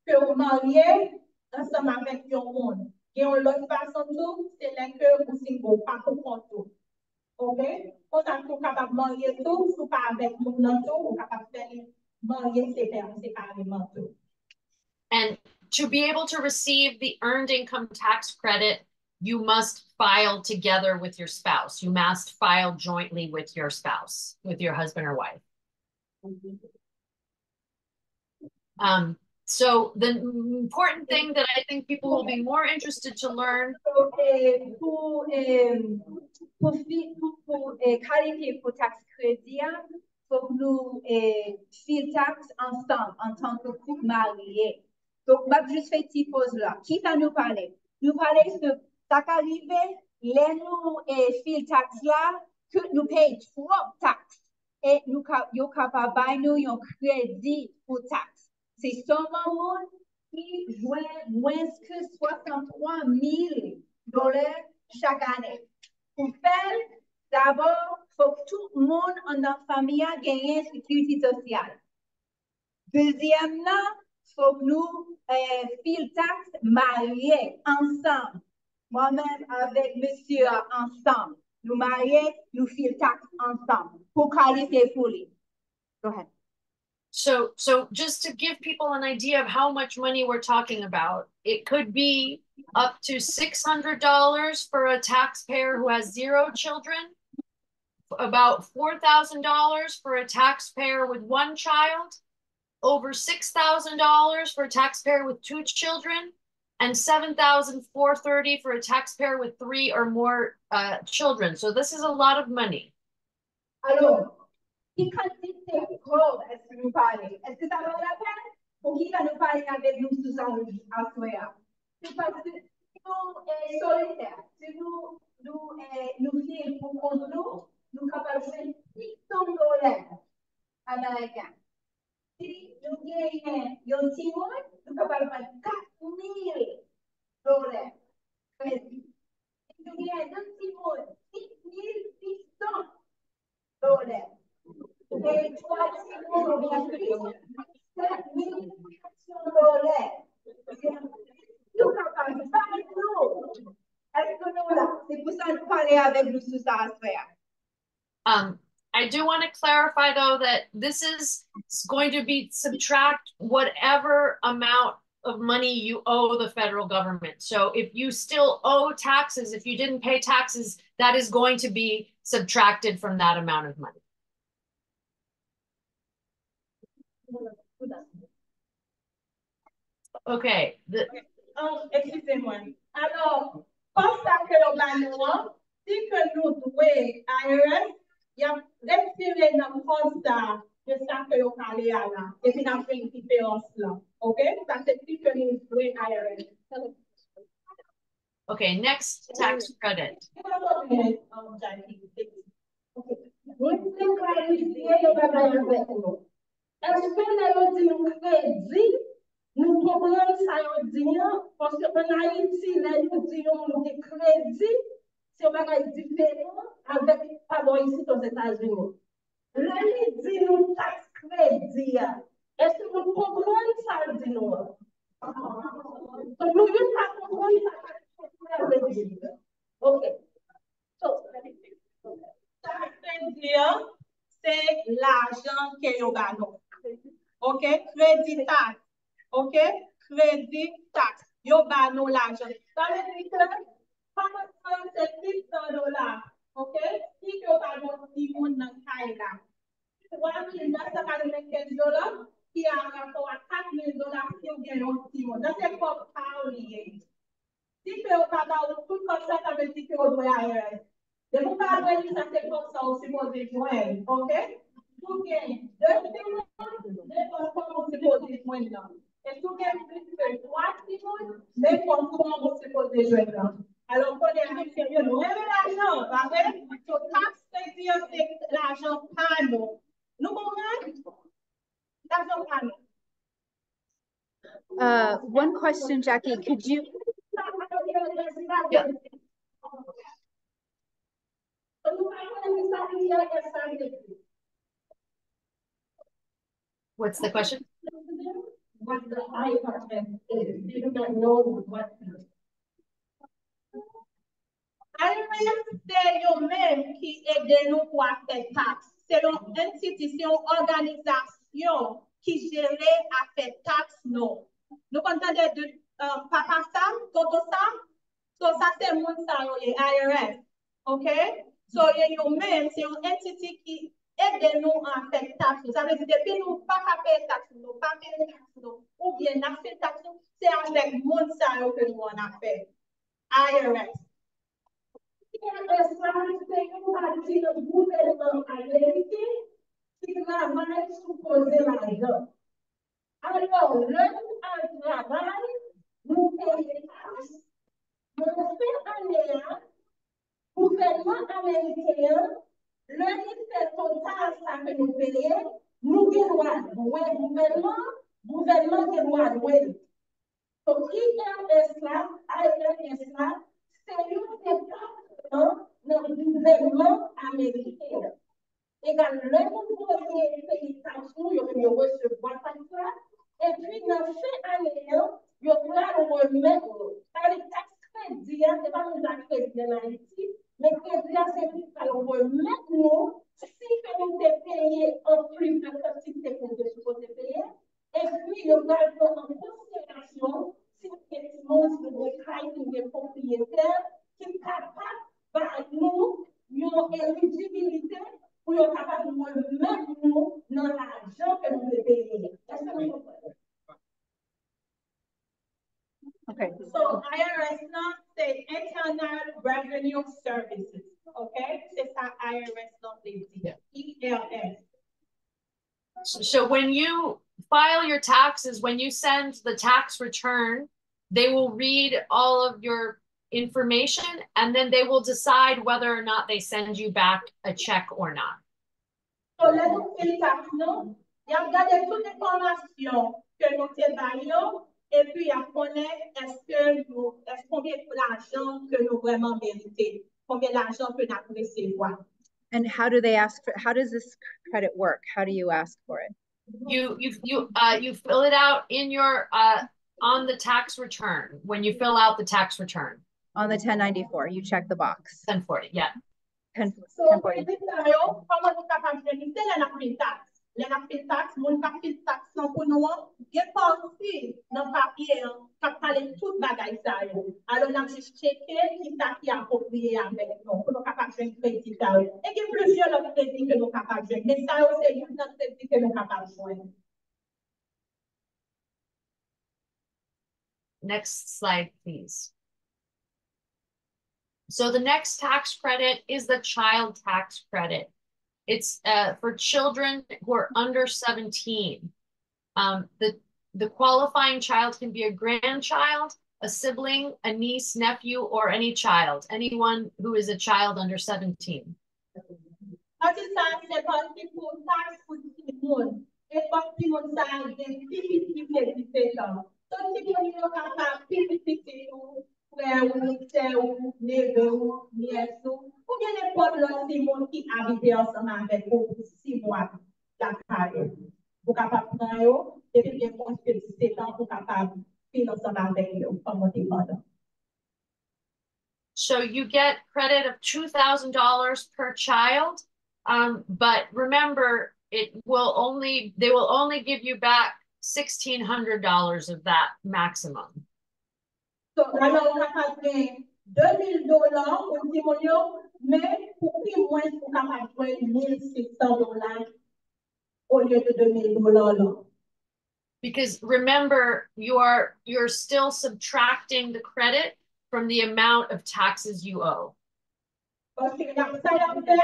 ke ou marye ansanm avèk yon moun. Gen yon lòt fason tou, se lè ke ou single, ou pa pou kont ou. Ok? Konsa tou kapab marye tou, si w pa avèk moun nan tou, ou kapab fè li marye separeman tou. And to be able to receive the earned income tax credit, you must file together with your spouse. You must file jointly with your spouse, with your husband or wife. Um, so the important thing that I think people will be more interested to learn So, eh, pou, eh, pou, fi, pou, pou eh, kalifye pou tax kredi a, fòk nou eh, fil tax ansanm antanke koup marye. Donk, m ap jis fè ti poz la. Kisa nou pale? Nou pale se sa ka rive lè nou eh, fil tax la, ke nou peye twòp tax. E nou ka, yo kapab bay nou yon kredi pou tax. Se sèlman moun ki jwenn mwens ke swasanntwa mil dola chak ane. Pou fè l, dabò, fòk tout moun anndan fanmi a genyen sekirite sosyal. Dezyèm nan, fòk nou eh, fil tax marye ansanm. Mwen menm avèk mesye a ansanm. Nou marye, nou fil tax ansanm pou kalifye pou li. Go ahead. So, so just to give people an idea of how much money we're talking about, it could be up to six hundred dollars for a taxpayer who has zero children, about four thousand dollars for a taxpayer with one child, over six thousand dollars for a taxpayer with two children, and seven thousand four thirty for a taxpayer with three or more uh, children. So this is a lot of money. Alò, ki kantite kòb èske nou pale? Èske sa val lapèn? Poukisa nou pale avèk nou sou sa aswè a? Se paske si nou eh, solitè, si nou nou eh, nou fil pou kont nou, nou kapab jwenn sis san dola ameriken. Si nou genyen yon timoun, nou kapab jwenn kat mil dola kredi. Si nou genyen de timoun, sis mil sis san dola. E twa timoun, sèt mil sis san dola. avèk nou sou sa aswè a. Um, I do want to clarify though that this is going to be subtract whatever amount of money you owe the federal government. So if you still owe taxes, if you didn't pay taxes, that is going to be subtracted from that amount of money. Okay. The, Eskize mwen. Alò, kòb sa ke yo ba nou an, si ke nou dwe I R S, y ap retire nan kòb sa de sa ke yo pale a la, epi n ap jwenn diferans lan. Oke? Sa se si ke nou dwe I R S. Okay, next tax credit. Mwen vle klarifye yon bagay avèk nou. Èske lè yo di nou kredi, nou konprann sa yo di an? Paske ann Ayiti, lè yo di yon moun gen kredi, se yon bagay diferan avèk pa bò isit Ozetazini. Lè li di nou taks kredi a, èske nou konprann sa l di nou an? Donk, nou youn pa konprann sa taks kredi a vle di. Oke. So, taks kredi an, se lajan ke yo ba nou. Oke? Kredi taks. Oke? Kredi taks. Yo ba nou lajan. Sa vle di ke kòmansman se sis san dola. Oke? Si yo ba yon timoun nan kay la, twa mil nèf san katrevenkenz dola, ki a rapò a kat mil dola si w gen yon timoun. Sa se kòb pa w li ye. Si ke yo pa ba ou tout kòb sa, sa vle di ke w dwe I R S. Depi w pa dwe li, sa se kòb sa ou sipoze jwenn, oke? Si w gen de timoun, nenpòt kòb ou sipoze jwenn nan. E si w gen plis ke twa timoun, nenpòt kòb ou sipoze jwenn nan. Alò, kounye a, mesye yo, nou renmen lajan, pa vre? So, taks kredi an se lajan pa nou. Nou konprann? Lajan pa nou. Uh, one question, Jackie, could you? What's the question? What the I R S is. They do not know what. I R S se yo menm ki ede nou pou afè taks. Se yon entiti, se yon òganizasyon ki jere afè taks nou. Nou konn tande de uh, papa Sam, tonton Sam? So, sa se moun sa yo ye, I R S. Oke? So, yo menm, se yon entiti ki ede nou an afè taks nou. Sa vle di, depi nou pa ka peye taks nou, nou pa peye taks nou, oubyen n ap fè taks nou, se avèk moun sa yo ke nou an afè. I R S. I R S la, se yon pati nan gouvènman ameriken ki travay sou koze lajan. Alò, lè nou al travay, nou peye taks. Nan fen ane a, gouvènman ameriken an, lè li fè total sa ke nou peye, nou gen dwa dwe gouvènman, gouvènman gen dwa dwe nou. So, I R S la, I R S la, se yon depatman nan gouvènman ameriken an. Egal, lè nou voye peyi taks nou, yo menm yo resevwa taks la, epi nan fen ane an, yo pral remèt nou. Sa vle di taks kredi a, se pa menm jan kredi ann Ayiti, men kredi a se pou pral remèt nou si ke nou te peye anplis de kantite ke nou te sipoze peye, epi yo pral pran an konsiderasyon si nou gen timoun, si nou gen kay, si nou gen pwopriyetè ki kapab ba nou yon elijibilite pou yo kapab remèt nou nan lajan ke nou te peye. Èske nou konprann? Okay. So, I R S nan, se Internal Revenue Services. Okay? Se sa I R S nan vle di. I R S. So when you file your taxes, when you send the tax return, they will read all of your information and then they will decide whether or not they send you back a check or not. So, lè nou fil taks nou, y ap gade tout enfòmasyon ke nou te ba yo, epi y ap konnen èske nou, èske konbyen lajan ke nou vrèman merite, konbyen lajan ke n ap resevwa. And how do they ask for, how does this credit work? How do you ask for it? You you you uh you fill it out in your uh on the tax return when you fill out the tax return. on the ten ninety-four. You check the box. Ten forty, yeah. Ten, So, ten forty. Kredit sa yo, kòman nou kapab jwenn li? Se lè n ap fil taks. Lè n ap fil taks, moun k ap fil taks lan pou nou an, gen pati nan papye an k ap pale tout bagay sa yo. Alò, n ap jis tcheke ki sa ki apwopriye avèk nou, pou nou kapab jwenn kredi sa yo. E gen plizyè lòt kredi ke nou kapab jwenn, men sa yo se youn nan kredi ke nou kapab jwenn. Next slide, please. So the next tax credit is the child tax credit. It's uh, for children who are under seventeen. Um, the, the qualifying child can be a grandchild, a sibling, a niece, nephew, or any child, anyone who is a child under seventeen. Pati sa a se pati pou taks pou timoun. E fòk timoun sa a gen pi piti ke disèt an. Tout timoun yo kapab pi piti ou, frè ou, sè ou, neve ou, nyès ou, oubyen nenpòt lòt timoun ki abite ansanm avèk ou pou sis mwa lakay ou. Ou kapab pran yo depi gen mwens ke disèt an pou kapab fin ansanm avèk yo kòm endepandan. So you get credit of two thousand dollars per child, um, but remember, it will only they will only give you back sixteen hundred dollars of that maximum. So, alò, ou kapab gen de mil dola pou timoun yo, men pou pi mwens ou kapab jwenn mil sis san dola olye de de mil dola la. Because remember, you're you're still subtracting the credit from the amount of taxes you owe. Paske y ap sa y ap fè,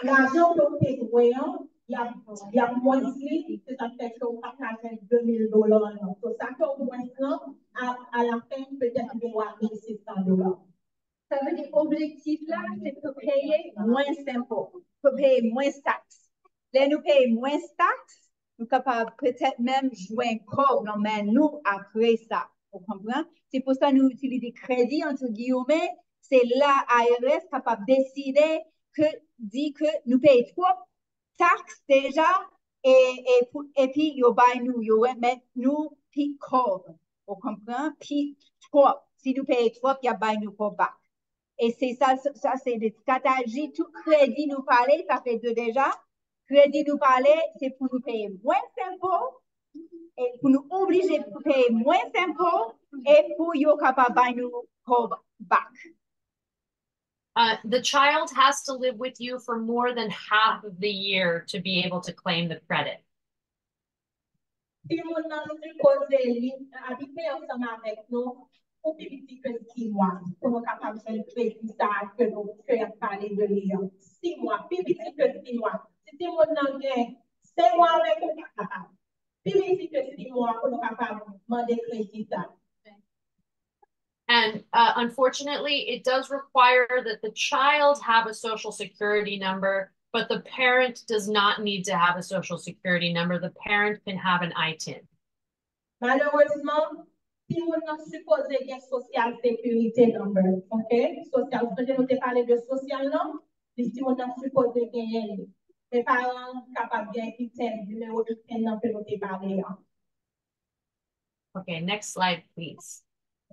lajan ke w te dwe an, y ap, y ap mwens li, se sa k fè ke w pa ka jwenn de mil dola an. So, sa ke w mwens lan, a, alafen, petèt ou gen mil sis san dola. Sa vle di objektif la, se pou peye mwens enpo, pou peye mwens taks. Lè nou peye mwens taks, nou kapab petèt menm jwenn kòb nan men nou apre sa. Ou konpran? Se pou sa nou itilize kredi, entre guillemets, se la I R S kapab deside ke, di ke nou peye twòp taks deja, e, e pou, epi yo bay nou, yo remèt nou pi kòb. Ou konpran? Pi twòp. Si nou peye twòp, y ap bay nou kòb bak. E se sa, sa se de estrateji, tout kredi nou pale, sa fè de deja. Kredi nou pale, se pou nou peye mwens enpo, e pou nou oblije pou peye mwens enpo, e pou yo kapab bay nou kòb bak. Uh, the child has to live with you for more than half of the year to be able to claim the credit. Timoun nan sipoze li abite ansanm avèk nou pou pi piti ke sis mwa, pou nou kapab jwenn kredi sa a ke nou, ke y ap pale de li an. Sis mwa, pi piti ke sis mwa. Si timoun nan gen senk mwa avèk ou, pa kapab. Pi piti ke sis mwa pou nou kapab mande kredi sa. And uh, unfortunately, it does require that the child have a social security number, but the parent does not need to have a social security number. The parent can have an I tin. Malerezman, timoun nan sipoze gen Social Security number, ok? Sosyal, sonje nou te pale de sosyal nan, li timoun nan sipoze genyen li. Men paran an kapab gen I T I N, nimewo I T I N nan ke nou te pale an. Okay, next slide, please.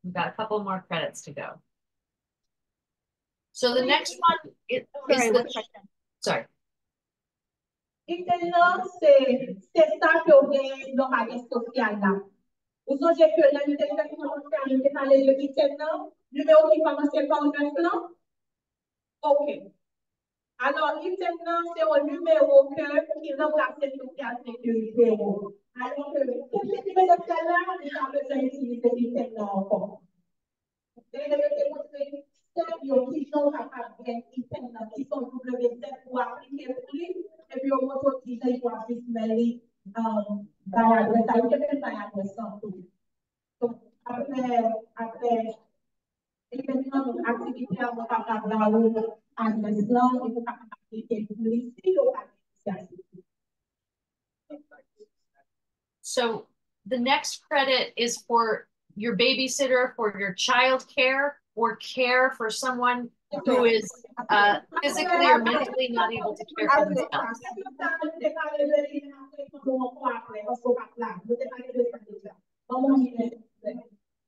We've got a couple more credits to go. So the next one is, is Sorry, the, what question? Sorry. I T I N nan, se, se sa ke w genyen lè w pa gen sosyal la. Ou sonje ke lè nou te fè kòmansman, nou te pale de I T I N nan, nimewo ki kòmanse pa nèf lan? Ok. Alò, I T I N nan, se yon nimewo ke, ki ranplase Social Security ou. Alò ke, pou se nimewo sosyal la, ou pa bezwen itilize I T I N nan ankò. Dènye yo te montre sèl yo kijan w kapab gen I T I N nan, ki se yon W Z pou w aplike pou li, epi yo montre w kijan pou w aplike li, um, bay adrès la. Yo te menm bay adrès lan tou. Donk, apre, apre evènman, donk, aktivite a, mwen kapab ba ou adrès lan, epi ou kapab aplike pou li, si yo pa gen sosyal. So the next credit is for your babysitter, for your child care, or care for someone who is uh, physically or mentally not able to care for themselves.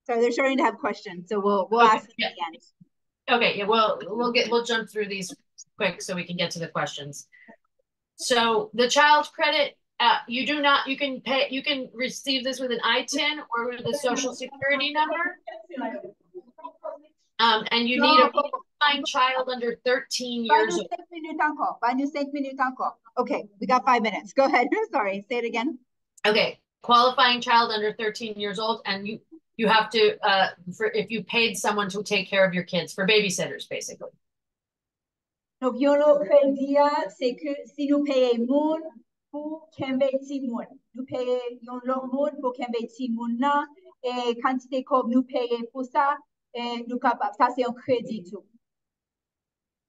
So they're starting to have questions, so we'll we'll Okay, ask them yeah. Again. Okay, yeah, we'll, we'll get, we'll jump through these quick so we can get to the questions. So the child credit, uh, you do not, you can pay, you can receive this with an I tin or with a social security number. Um, and you need a qualifying child under thirteen years old. Ba nou senk minit ankò. Ba nou senk minit ankò. Okay, we got five minutes. Go ahead. Sorry, say it again. Okay, qualifying child under thirteen years old, and you, you have to, uh, for, if you paid someone to take care of your kids, for babysitters, basically. Donk, yon lòt kredi a, se ke si nou peye moun pou kenbe timoun. Nou peye yon lòt moun pou kenbe timoun nan, e kantite kòb nou peye pou sa, e nou kapab, sa se yon kredi tou.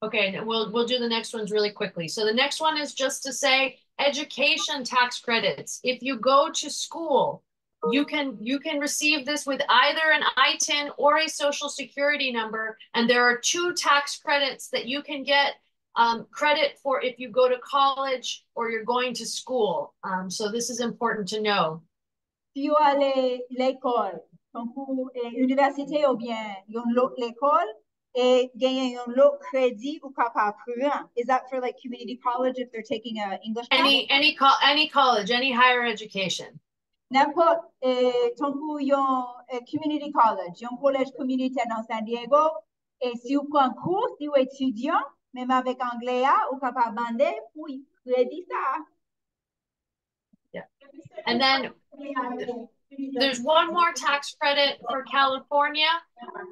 Okay, and we'll, we'll do the next ones really quickly. So the next one is just to say education tax credits. If you go to school, you can, you can receive this with either an I tin or a social security number, and there are two tax credits that you can get, um, credit for if you go to college or you're going to school. Um, so this is important to know. Si w ale lekòl, tankou, e, inivèsite oubyen yon lòt lekòl, e genyen yon lòt kredi ou kapab pran. Is that for, like, community college if they're taking a English class? Any, any, co- any college, any higher education. Nenpòt, e, tankou yon, e, community college, yon kolèj kominitè nan San Diego, e si w pran kou, si w etidyan, menm avèk anglè a, ou kapab mande pou kredi sa a. And then there's one more tax credit for California,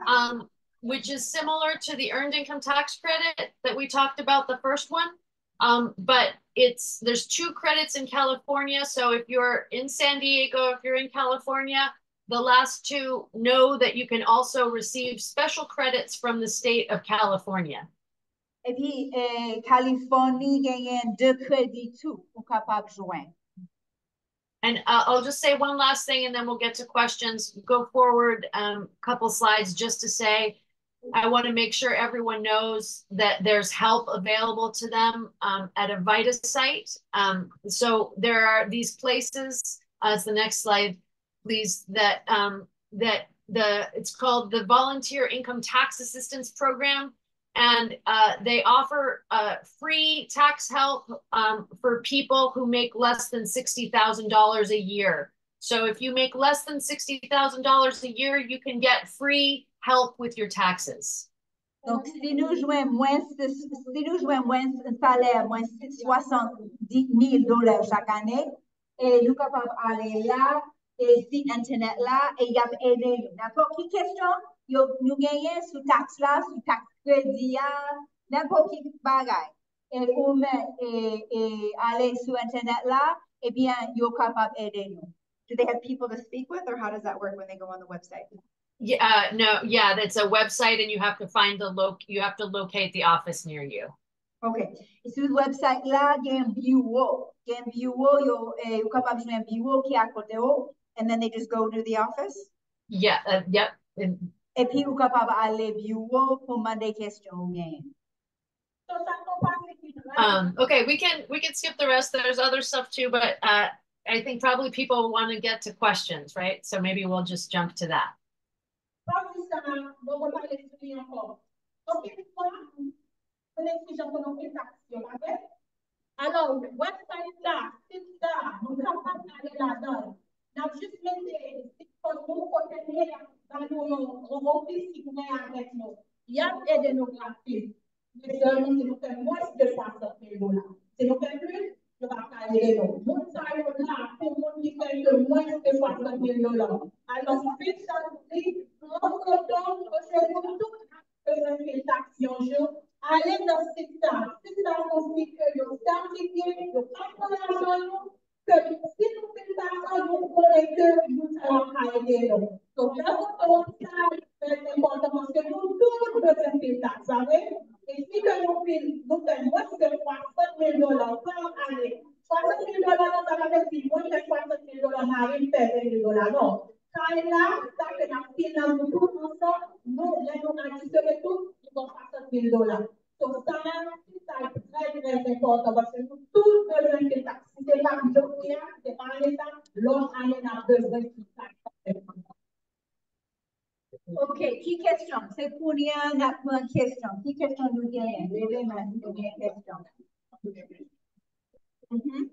um, which is similar to the earned income tax credit that we talked about the first one. Um, but it's, there's two credits in California. So if you're in San Diego, if you're in California, the last two, know that you can also receive special credits from the state of California. Epi, e, Kalifòni genyen de kredi tou ou kapab jwenn. And uh, I'll just say one last thing and then we'll get to questions. Go forward, um, couple slides just to say, I want to make sure everyone knows that there's help available to them, um, at a VITA site. Um, so there are these places, uh, it's the next slide, please, that, um, that the, it's called the Volunteer Income Tax Assistance Program. And uh, they offer uh, free tax help, um, for people who make less than sixty thousand dollars a year. So if you make less than sixty thousand dollars a year, you can get free help with your taxes. Donk, si nou jwenn mwens, si nou jwenn mwens salè, mwens swasanndiz mil dola chak ane, e nou kapab ale la, e sit entènèt la, e y ap ede nou. Dakò? Ki kesyon yo, nou genyen sou taks la, sou taks kredi a, nenpòt ki bagay? E ou men, e, e ale sou entènèt la, ebyen, yo kapab ede nou. Do they have people to speak with, or how does that work when they go on the website? Yeah, uh, no, yeah, that's a website and you have to find the loc, you have to locate the office near you. Ok. Sou website la, gen biwo. Gen biwo, yo, eh, ou kapab jwenn biwo ki akote w, and then they just go to the office? Yeah, uh, yep. And Epi ou kapab ale biwo pou mande kesyon ou genyen. Um, okay, we can, we can skip the rest. There's other stuff too, but uh, I think probably people want to get to questions, right? So maybe we'll just jump to that. Pati sa a, bon, mwen pale sou li ankò. Anpil fwa, konnen ki jan pou nou fè taks yo, pa vre? Alò, website la, sit la, nou kapab ale ladan l. N ap jis mete zip kòd nou kote l ye, y ap ba nou yon, yon ofis ki pou gen avèk nou. Y ap ede nou gratis. Men sèlman si nou fè mwens de swasant mil dola. Si nou fè plis, yo p ap ka ede nou. Moun sa yo la pou moun ki fè ke mwens de swasant mil dola. Alò, Special League, pran foto, poze nou tout bezwen fil taks yon jou, ale nan sit sa. Sit sa konsi ke yo sètifye, yo pa pran lajan nou, ke si nou fil taks la, nou konnen ke moun sa yo ap ka ede nou. Donk, lè foto sa trè enpòtan paske nou tout bezwen fil taks, pa vre? E si ke nou fil, nou fè mwens ke swasant mil dola pa ane, swasant mil dola nan sa pa vle di mwen fè swasant mil dola, mari m fè ven mil dola, non. Kay la, sa ke n ap fil nan nou tout ansanm, nou, lè nou adisyone tout, nou gon swasant mil dola. So, sa, sa trè, trè enpòtan paske nou tout bezwen fil taks. Si se pa jodi a, si se pa ane sa, lòt ane n ap bezwen fil taks. Ok, ki kesyon? Se kounye a n ap pran kesyon. Ki kesyon nou genyen? Leve men si nou gen kesyon. Mhm.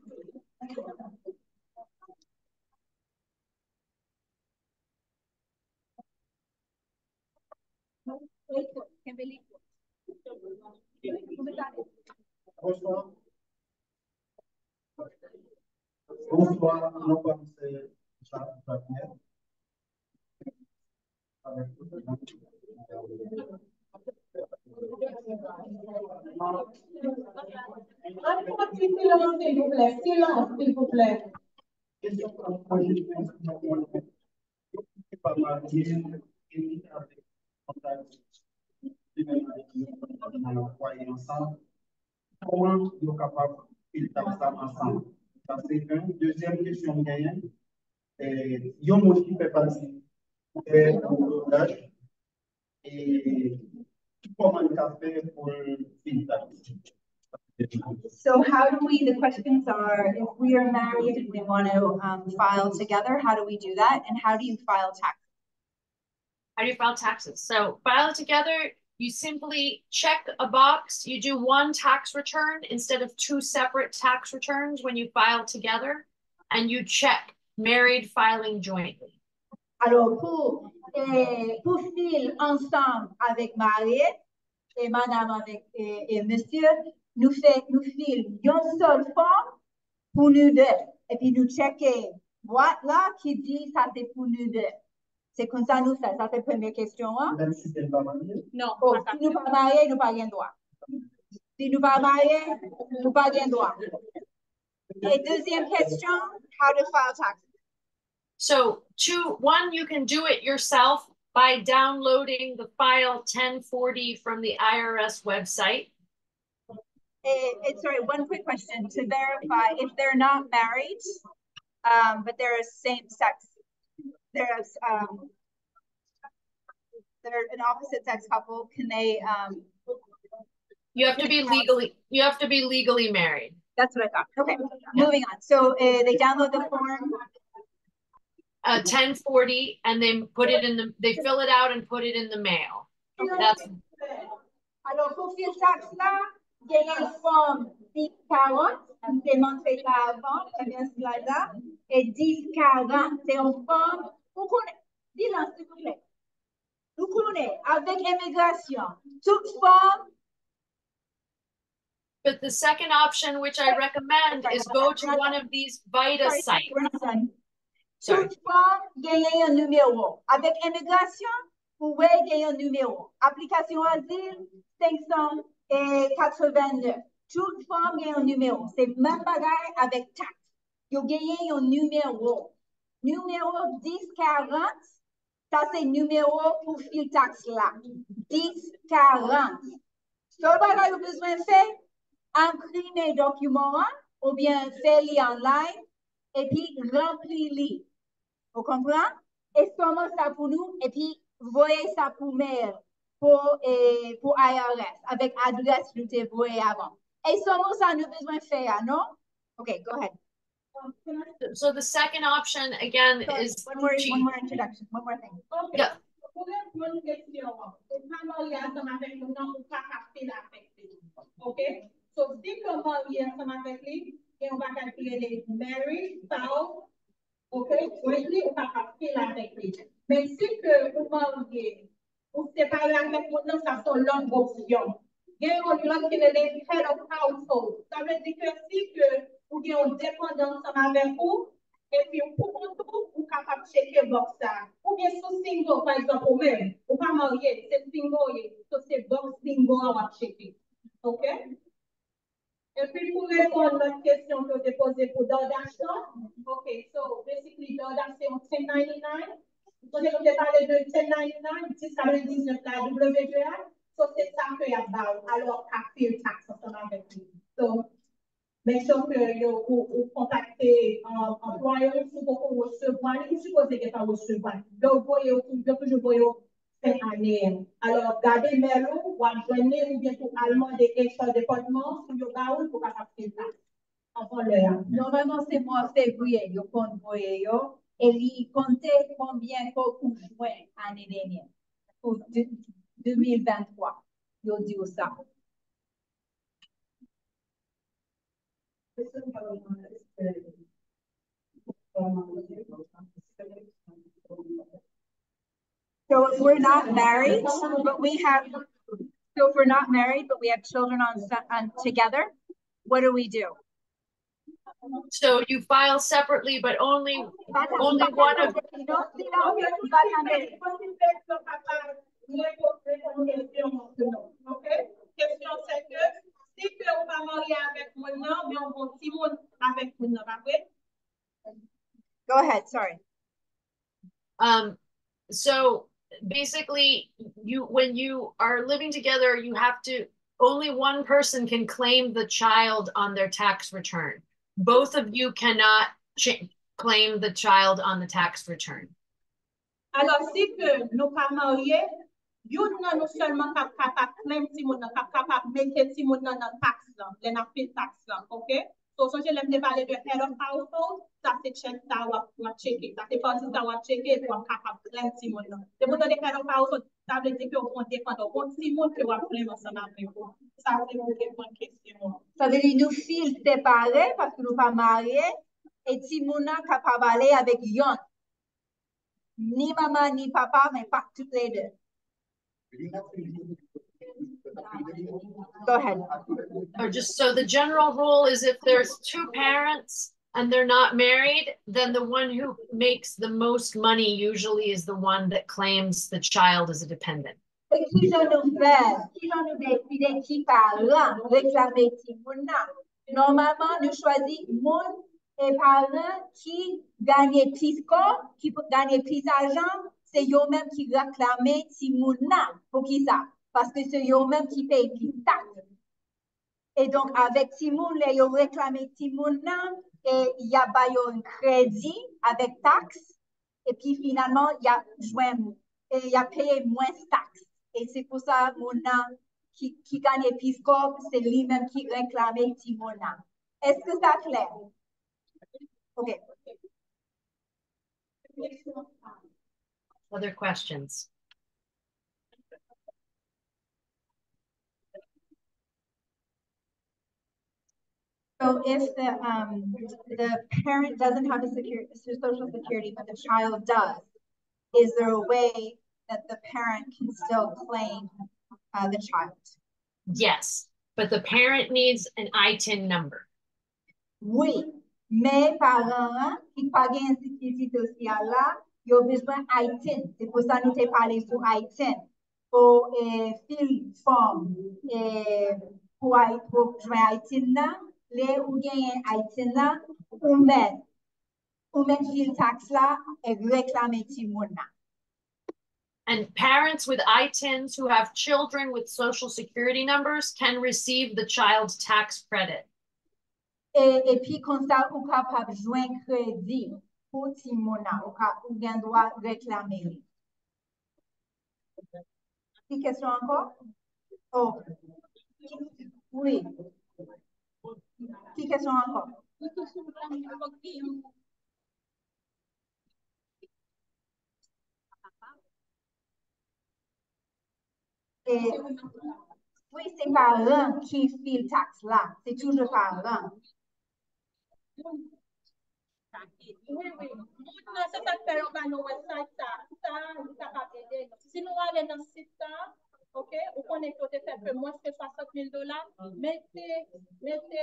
Bonsoir. Bonswa, non pa m se Jacques Wagner. Silans, silvouplè, silans, silvouplè. Ki pa marye, ki avèk kontak, ki menm avèk nou, nou kwaye ansanm. Kòman yo kapab fil taks sa ansanm? Sa se youn. Dezyèm kesyon m genyen, eh, yon moun ki fè pati gouvènman, e kòman l ka fè pou l fil taks? So how do we, the questions are, if we are married and we want to um, file together, how do we do that? And how do you file taxes? How do you file taxes? So file together, you simply check a box. You do one tax return instead of two separate tax returns when you file together, and you check married filing jointly. Alò, pou, eh, pou fil ansanm avèk marye, e madanm avèk e, e mesye, nou fè, nou fil yon sèl fòm pou nou de. Epi nou tcheke bwat la ki di sa se pou nou de. Se konsa nou fè. Sa se premye kesyon an. Menm si se pa marye? Non. Oh, si nou pa marye, nou pa gen dwa. Si nou pa marye, nou pa gen dwa. E dezyèm kesyon, how to file taxes. So, two, one, you can do it yourself by downloading the file ten forty from the I R S website. And, and sorry, one quick question to verify if they're not married, um, but they're a same sex, they're a, um, they're an opposite sex couple, can they, um, You have to be legally, you have to be legally married. That's what I thought. Okay, moving on. So uh, they download the form. Uh, ten forty, and they put it in the, they fill it out and put it in the mail. That's Alò, pou fil taks la, genyen fòm dis karant, m te montre sa avan, ebyen slide la, e dis karant, se yon fòm, ou konnen, silans, silvouplè. Nou konnen, avèk imigrasyon, tout fòm But the second option, which I recommend, is go to one of these VITA sites. Tout fòm genyen yon nimewo. Avèk imigrasyon, ou wè gen yon nimewo. Aplikasyon azil, senk san katrevennnèf. Tout fòm gen yon nimewo. Se menm bagay avèk taks. Yo genyen yon nimewo. Nimewo dis karant, sa se nimewo pou fil taks la. Dis karant. Sèl bagay ou bezwen fè, enprime dokiman an oubyen fè li online epi ranpli li. Ou konprann? E sòman sa pou nou epi voye sa pou mail, pou, e, pou I R S avèk adrès nou te voye avan. E sèlman sa nou bezwen fè a, non? Ok, go ahead. So the second option again is One more, one more introduction, one more thing. Ok, pou reponn kesyon an, ou ka marye ansanm avèk moun nan, ou pa ka fil avèk li. Ok? So si ke w marye ansanm avèk li, gen yon bagay ki rele marriage vow, ok? Jointly, ou pa ka fil avèk li. Men si ke ou marye, ou separe avèk moun nan, sa se yon lòt opsyon. Gen yon lòt ki rele head of household. Sa vle di ke si ke ou gen yon depandan ansanm avèk ou, epi ou pou kont ou, ou kapab tcheke bòks sa. Oubyen si w single, pa egzanp, ou menm, ou pa marye, se single ou ye, so se bòks bingo a w ap tcheke. Ok? Epi pou reponn lòt kesyon ke w te poze pou DoorDash lan, ok, so basically DoorDash se yon ten ninety-nine. Ou sonje nou te pale de ten ninety-nine, dis katrevendiznèf la, W T A, so se sa ke y ap ba w. Alò, w ka fil taks ansanm avèk li. So, make sure ke yo, ou, ou kontakte anplwayè w si w poko resevwa li, ou sipoze gentan resevwa li. Yo voye w, yo toujou voye w fen ane a. Alò, gade mail ou, w ap jwenn li, oubyen tou al mande H R department pou yo ba ou l pou w kapab fil taks anvan lè a. Nòmalman, se mwa fevriye yo konn voye yo, e li konte konbyen ke ou jwenn ane dènye. Pou de- de mil venntwa. Yo di w sa. So if we're not married, but we have, so if we're not married, but we have children on, on together, what do we do? So you file separately, but only only one of Go ahead, sorry. Um, so basically, you when you are living together, you have to only one person can claim the child on their tax return. Both of you cannot claim the child on the tax return. Alò, si ke nou pa marye, youn nan nou sèlman k ap kapab claim timoun nan, k ap kapab mete timoun nan nan taks lan, lè n ap fil taks lan, oke? So, sonje lè m te pale de head of household, sa se chèk sa w ap w ap tcheke. Sa se pati sa w ap tcheke epi w ap kapab claim timoun nan. Depi w tande head of household, sa vle di ke w gon depandan, w gon timoun ke w ap claim ansanm avèk ou. Sa se pou reponn kesyon an. Sa vle di nou fil separe paske nou pa marye e timoun nan kapab ale avèk yonn. Ni manman ni papa, men pa tout lè de. Go ahead. Or just so the general rule is if there's two parents and they're not married, then the one who makes the most money usually is the one that claims the child as a dependent. E kijan nou fè? Kijan nou deside ki paran reklame timoun nan? Nòmalman, nou chwazi moun e paran ki genyen plis kòb, ki genyen plis ajan, se yo menm ki reklame timoun nan. Poukisa? Paske se yo menm ki peye plis taks. E donk, avèk timoun, lè yo reklame timoun nan, e y ap ba yo yon kredi avèk taks, epi finalman, y ap jwenn, e y ap peye mwens taks. E se pou sa, moun nan ki, ki genyen plis kòb, se li menm ki reklame timoun nan. Èske sa klè? Ok. Other questions? So if the, um, the parent doesn't have a secure, social security, but the child does, is there a way that the parent can still claim, uh, the child? Yes, but the parent needs an I tin number. Wi, men paran an ki pa gen sekirite sosyal la, yo bezwen I tin. Se pou sa nou te pale sou I tin. Pou, e, fil fòm, e, pou I, pou jwenn I tin nan, lè ou genyen I tin nan, ou mèt, ou mèt fil taks la e reklame timoun nan. And parents with I tins who have children with social security numbers can receive the child tax credit. E, epi konsa, ou kapab jwenn kredi pou timoun nan, ou ka, ou gen dwa reklame li. Ki kesyon ankò? Oh. Wi. Ki kesyon ankò? E, wi, se paran ki fil taks la. Se toujou paran. Wi, wi. Moun nan, se sa k fè yo ba nou website sa. Sa, li kapab ede nou. Si nou ale nan sit sa, ok, ou konnen ke w te fè ke mwens ke swasant mil dola, mete, mete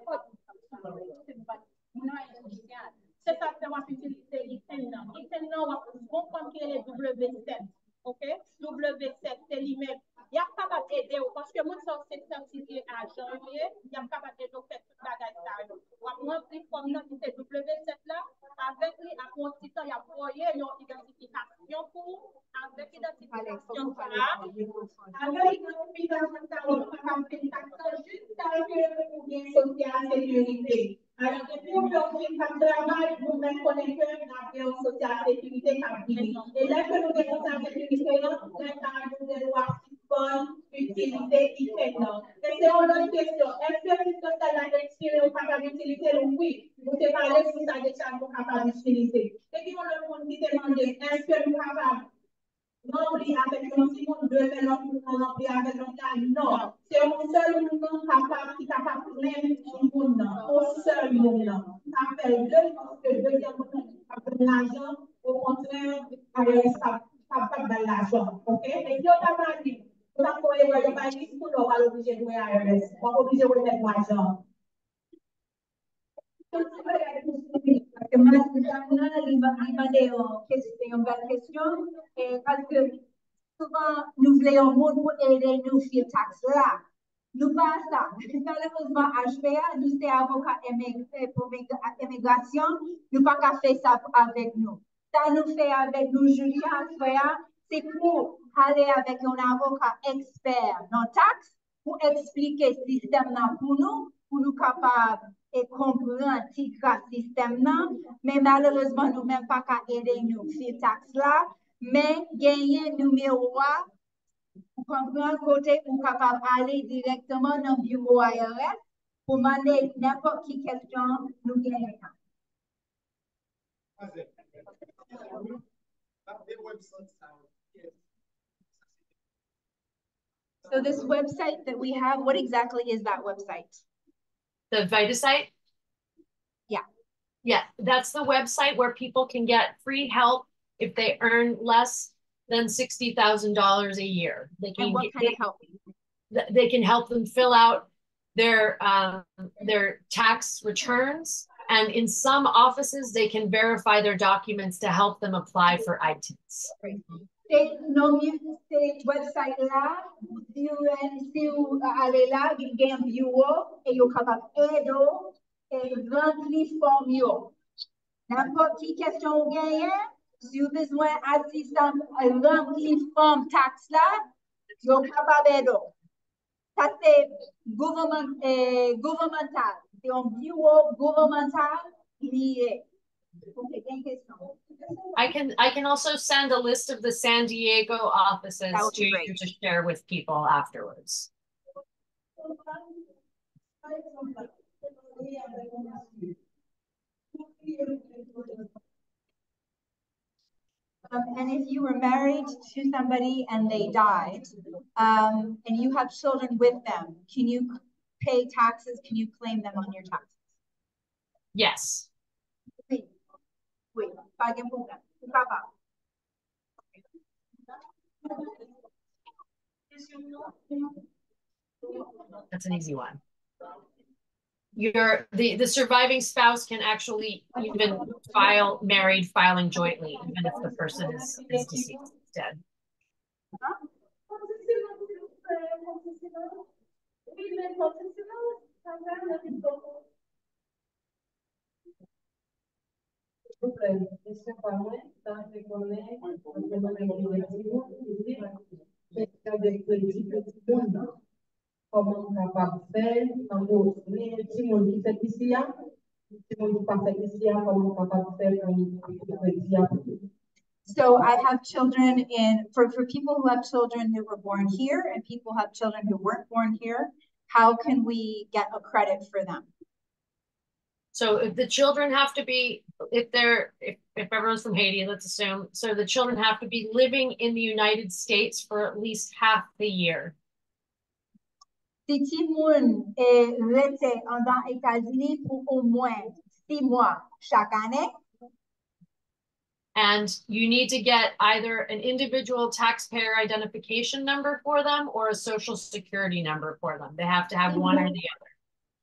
kòd. Se sa k fè w ap itilize I T I N nan. I T I N nan, w ap gon fòm ki rele W sèt. Ok? W sèt, se li menm. Y ap kapab ede w, paske moun sa yo se sètifye ajan yo ye, y ap kapab ede w fè tout bagay sa yo. W ap ranpli fòm nan ki se W sèt la, avèk li, apre yon ti tan, y ap voye yon idantifikasyon pou ou, avèk idantifikasyon sa a, avèk idantifikasyon sa a, ou kapab fè taks la jiskaske ou gen Social Security. Alò, depi yon fè w fin pa travay, nou mèt konnen ke n ap gen yon sosyal sekirite k ap vini. E lè ke nou gen sosyal sekirite an, lè sa a nou gen dwa sispann itilize I T I N nan. E se yon lòt kesyon, èske sispann sa la ekspire, ou kapab itilize l? Wi, nou te pale sou sa deja, nou kapab itilize. Epi yon lòt moun ki te mande, èske nou kapab ranpli avèk yon timoun, de fè lòt moun nan ranpli avèk lòt la, non. Se yon sèl moun nan kapab, ki kapab plenn timoun nan. Yon sèl moun nan. Sa fè l de, paske dezyèm moun nan ki kapab pran lajan, okontrè, I R S pa, pa, pa bay lajan. Oke? E si yo ta pale, yo ta fè erè, yo bay lis pou nou, w al oblije dwe I R S. W ap oblije remèt lajan. Paske madanm nan, li, li mande yon kesyon, yon bèl kesyon, e paske souvan nou vle yon moun pou ede nou fil taks la. Nou pa sa. Malerezman, H P A, nou se avoka imig-, pou mig-, imigrasyon, nou pa ka fè sa avèk nou. Sa nou fè avèk nou jodi a, frè a, se pou ale avèk yon avoka ekspè nan taks, pou eksplike sistèm nan pou nou, pou nou kapab e konprann ti gra sistèm nan, men malerezman nou menm pa ka ede nou fil taks la, men genyen nimewo a, ou konprann, kote ou kapab ale dirèkteman nan biwo I R S pou mande nenpòt ki kesyon nou genyen. So this website that we have, what exactly is that website? The Vita site? Yeah. Yeah, that's the website where people can get free help if they earn less than sixty thousand dollars a year. They can And what get, kind of they, help? th- they can help them fill out their um, their tax returns, and in some offices they can verify their documents to help them apply for I T I N. Se non, se website la, si w, si w ale la, gen, gen biwo e yo kapab ede w e ranpli fòm yo. Nenpòt ki kesyon ou genyen, si w bezwen asistans, ranpli fòm taks la, yo kapab ede w. Sa se gouvèman, eh, gouvèmantal. Se yon biwo gouvèmantal li ye. Ok, gen kesyon. I can I can also send a list of the San Diego offices That would to be you great. To share with people afterwards. Um, and if you were married to somebody and they died, um, and you have children with them, can you pay taxes? Can you claim them on your taxes? Yes. Oui. Oui, pa gen pwoblèm. Ou kapab. That's an easy one. Your the, the surviving spouse can actually even file married filing jointly, even if the person is, is deceased, dead. Kesyon pa mwen, sa se konnen, mwen gen timoun isit, kesyon de kredi pou timoun nan. Kòman m kapab fè, tankou, ni timoun ki fèt isi a, timoun ki pa fèt isi a, kòman m kapab fè pou kredi a pou yo? So I have children in, for, for people who have children who were born here and people who have children who weren't born here, how can we get a credit for them? So if the children have to be, if they're, if, if everyone's from Haiti, let's assume, so the children have to be living in the United States for at least half the year. Si timoun e rete andan Etazini pou omwen sis mwa chak ane, And you need to get either an individual taxpayer identification number for them or a social security number for them. They have to have one or the other.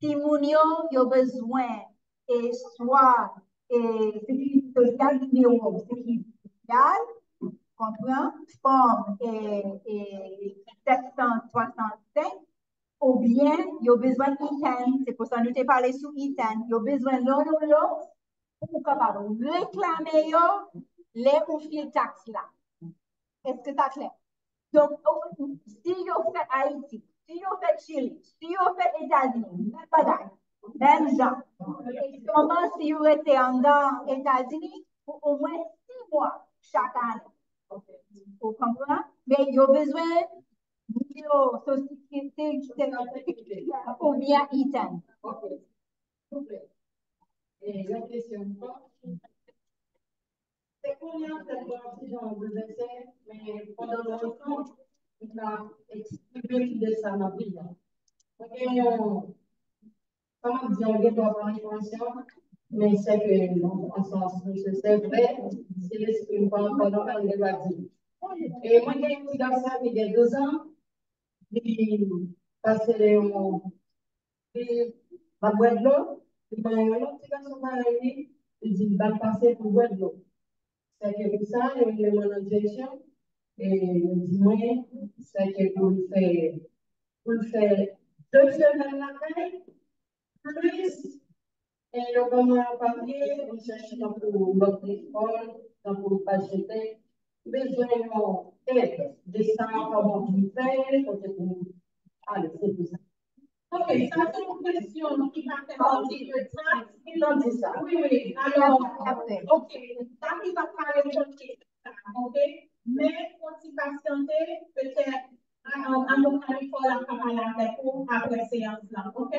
Timoun yo, yo bezwen e swa e sekirite sosyal, nimewo sekirite sosyal, konpran, fòm e, e sèt san swasannsenk, oubyen yo bezwen I T I N, se pou sa nou te pale sou I T I N, yo bezwen lòt pou ou kapab reklame yo lè ou fil taks la. Èske sa klè? Donk, si yo fèt Ayiti, si yo fèt Chili, si yo fèt Etazini, menm bagay, menm jan. E sèlman si yo rete anndan Etazini pou omwen sis mwa chak ane. Ou konpran? Men yo bezwen nimewo sosyete oubyen I T I N. Ok. Souple. E, yon kesyon ankò. Se konbyen ansèt pou yon ti jan boulvèse? Men pandan lontan, m ka eksprime lide sa m ap di a. Mwen gen yon, kòman di, mwen gen twa enfòmasyon, men sè ke non, an sans, se vre, si lespri m pa ankò nòmal, m te va di. E mwen gen yon ti gason ki gen douz an, li pase yon, li, l ap bwè dlo, li gen yon lòt ti gason parèy li, li di l ba l pase pou l bwè dlo. Sèke pou sa, yo rele mwen nan direksyon, e yo di mwen, sèke pou l fè, pou l fè de semèn lakay, plis, e yo ban mwen yon papye, m chèche tankou lòt lekòl, tankou H G T, m bezwen yon èd de sa, kòman pou m fè, kote pou m ale, se pou sa. Ok, sa se yon kesyon ki pa fè pati de tax. Li nan di sa. Wi, wi. Alò, ok, sa ki pa pale de kesyon sa, ok? Men, pou ti pasyante, petèt, a- a- avoka Nicole ap ka pale avèk ou apre seyans lan, ok?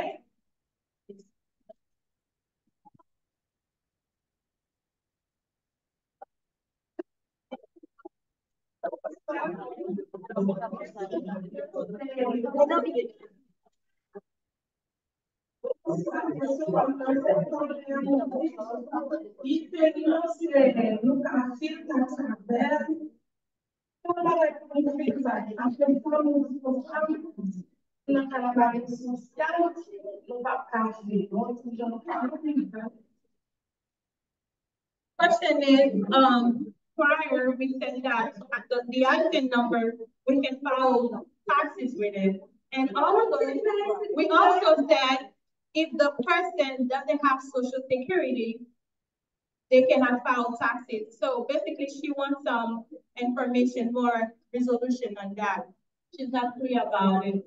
Question is, um, prior we said that the, the ITIN number, we can file taxes with it. And all of those, we also said if the person doesn't have social security, they cannot file taxes. So basically, she wants some information, more resolution on that. She's not clear about it.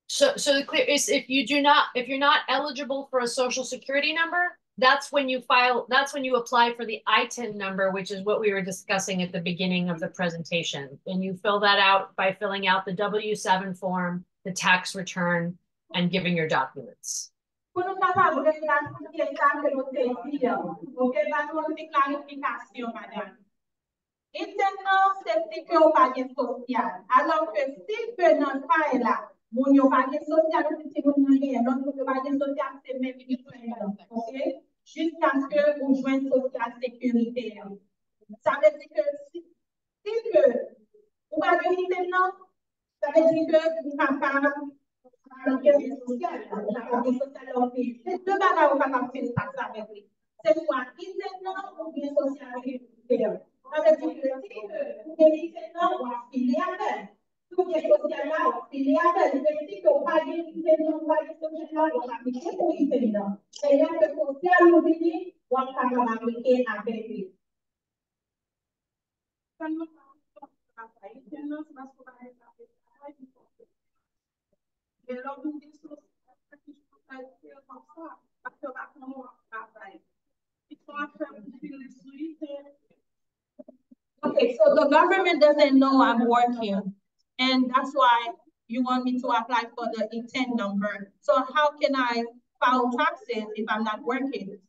So, so the clear is if you do not, if you're not eligible for a social security number, that's when you file, that's when you apply for the ITIN number, which is what we were discussing at the beginning of the presentation. And you fill that out by filling out the W seven form, the tax return, and giving your documents. Pou nou kapab reklarifiye sa ke nou te di an, ok, ban nou yon ti klarifikasyon, madanm. ITIN nan, se si ke ou pa gen sosyal. Alò ke si ke nan kay la, moun yo pa gen sosyal, ou di timoun nan genyen, lòt moun yo pa gen sosyal, se menm ITIN nan, ok? Jiskaske ou jwenn sosyal sekirite an. Sa vle di ke si, si ke ou pa gen ITIN nan, sa vle di ke ou kapab gen sosyal la, ou kapab gen sosyal la, ok. Se de bagay ou kapab fè taks avèk li. Se swa ITIN nan oubyen sosyal sekirite an. Sa vle di ke si ke ou gen ITIN nan, w ap file avè l. Si w gen sosyal la, w ap file avè l. Men si ke w pa gen ITIN nan, ou pa gen sosyal la, w ap aplike pou ITIN nan. Se lè ke sosyal ou vini, w ap kapab aplike avèk li. Sèlman pa yon travay. ITIN nan, se paske w pa gen travay ki fè w fè. Men lè w vin gen sosyal, sa ki fè w fè l konsa, paske w pa konnen w ap travay. Ki fè w ap fè pou file sou ITIN. Okay, so the government doesn't know I'm working, and that's why you want me to apply for the ITIN number. So how can I file taxes if I'm not working?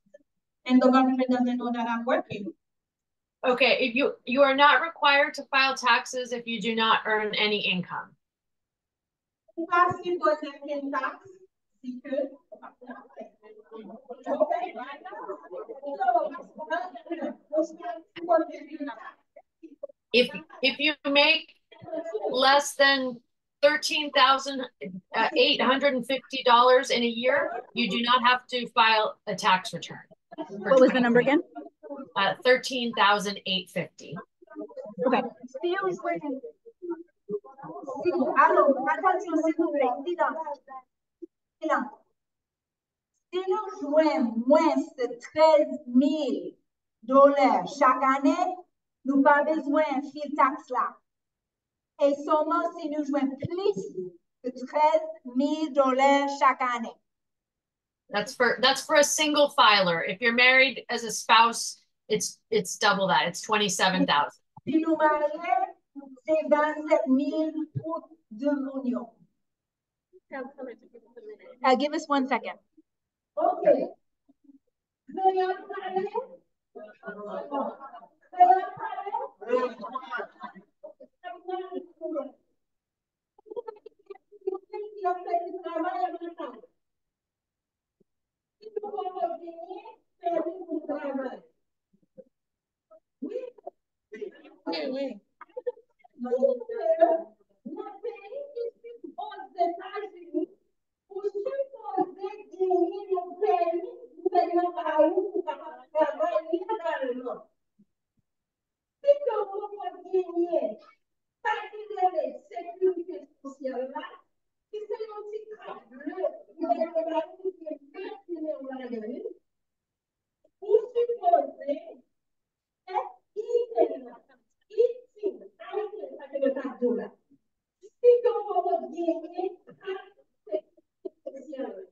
And the government doesn't know that I'm working. Okay, if you, you are not required to file taxes if you do not earn any income. Ou pa sipoze peye taks si ke ou pa travay. If, if you make less than thirteen thousand eight hundred and fifty dollars in a year, you do not have to file a tax return. What was the number again? Uh, thirteen thousand eight fifty. Okay. Si yo jwenn, si, alo, atansyon, silvouplè, silans, silans. Si nou jwenn mwens de trèz mil dola chak ane, nou pa bezwen fil taks la. E sèlman si nou jwenn plis de trèz mil dola chak ane. That's for, that's for a single filer. If you're married as a spouse, it's, it's double that. It's twenty-seven thousand. Si nou marye, se vennsèt mil pou de moun yo. Uh, give us one second. Ok. Kreyòl pale. Kreyòl pale. Pou moun ki ap fè ti travay an lakay. Si nou poko genyen, fè li pou travay. Wi. Wi, wi. Nan peyi isit, Ozetazini, ou sipoze genyen yon pèmi gouvènman ba ou pou kapab travay legalman. Si ke w poko genyen sa ki rele sekirite sosyal la, ki se yon ti kat ble gouvènman ba ou ki gen kat nimewo ladan li, ou sipoze fè item la, item, item, sa ke yo t ap di w la. Si ke w poko genyen kat sekirite sosyal la,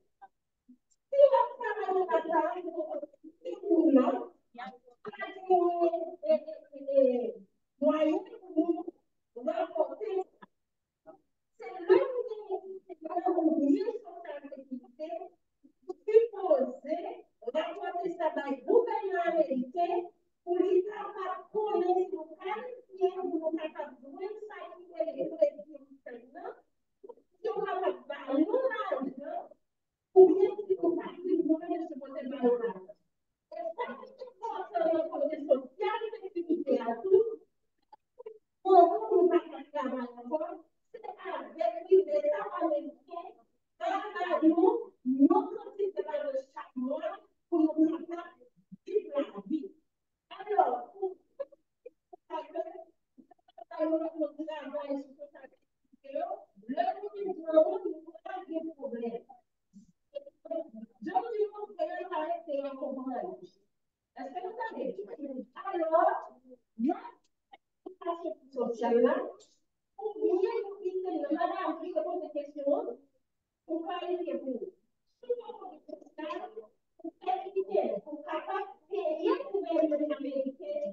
si w ap travay nan kat la, si ou non, pa genyen, e, e, e, e, mwayen pou nou rapòte sa. Se lè nou genyen sistèm nan, nou byen sosyal sekirite, nou sipoze rapòte sa bay gouvènman ameriken pou li kapab konnen si nou kalifiye pou nou kapab jwenn sa ki rele kredi entèn nan, pou yo kapab ba nou lajan, oubyen si nou pa sipoze, sipoze ba yo lajan. E sa ki enpòtan nan kote sosyal sekirite a tou, pou nou pa ka travay ankò, se avèk li Leta ameriken va ba nou yon kantite lajan chak mwa pou nou kapab viv lavi. Alò, pou sa ke sa yo nan travay sou sosyal sekirite yo, lè nou vin pran yo, nou pral gen pwoblèm. Jan m di nou, se yon bagay ke yo konprann. Èske nou tande? Alò, nan edikasyon sosyal la, oubyen nou kite nan madanm ki te poze kesyon an, ou kalifye pou sou konpozisyon sosyal, ou kalifye pou kapab peye gouvènman ameriken,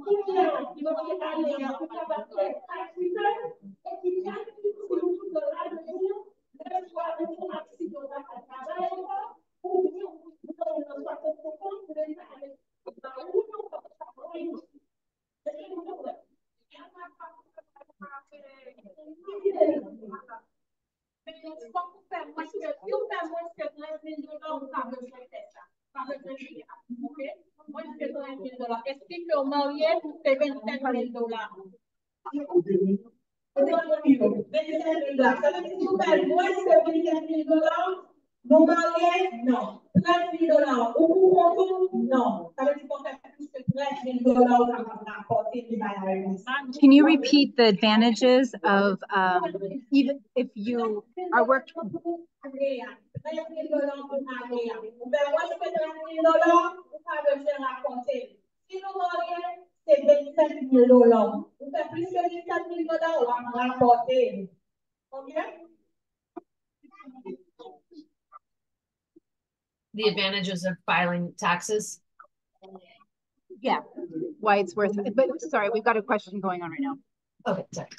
kounye a, yo te ale a, ou kapab fè tax return, e ki kalifye pou dola de nou, lè swa ou fè aksidan, ou pa ka travay ankò, oubyen ou nan swasannsenkant, leta ameriken ba ou yon kòb sa. Men fòk ou fè mwens ke, si w fè mwens ke trèz mil dola, ou pa bezwen fè sa. Pa bezwen fè sa. Oke? Mwens ke trèz mil dola. Èske ke w marye, se vennsèt mil dola. Vennsenk mil dola. Sa vle di, si w fè mwens ke vennsenk mil dola, nou marye? Non. Trèz mil dola, ou pou kont ou? Non. Sa vle di, fò w fè plis ke trèz mil dola, ou kapab rapòte li bay I R S. Can you repeat the advantages of, um, even if you are working? Trèz mil dola pou ane a. Ou fè mwens ke trèz mil dola, ou pa bezwen rapòte li. Si nou marye, se vennsenk mil dola. Ou fè plis ke vennsenk mil dola, w ap rapòte li. Ok? The advantages of filing taxes. Yeah, why it's worth it. But sorry, we've got a question going on right now. Okay, sorry.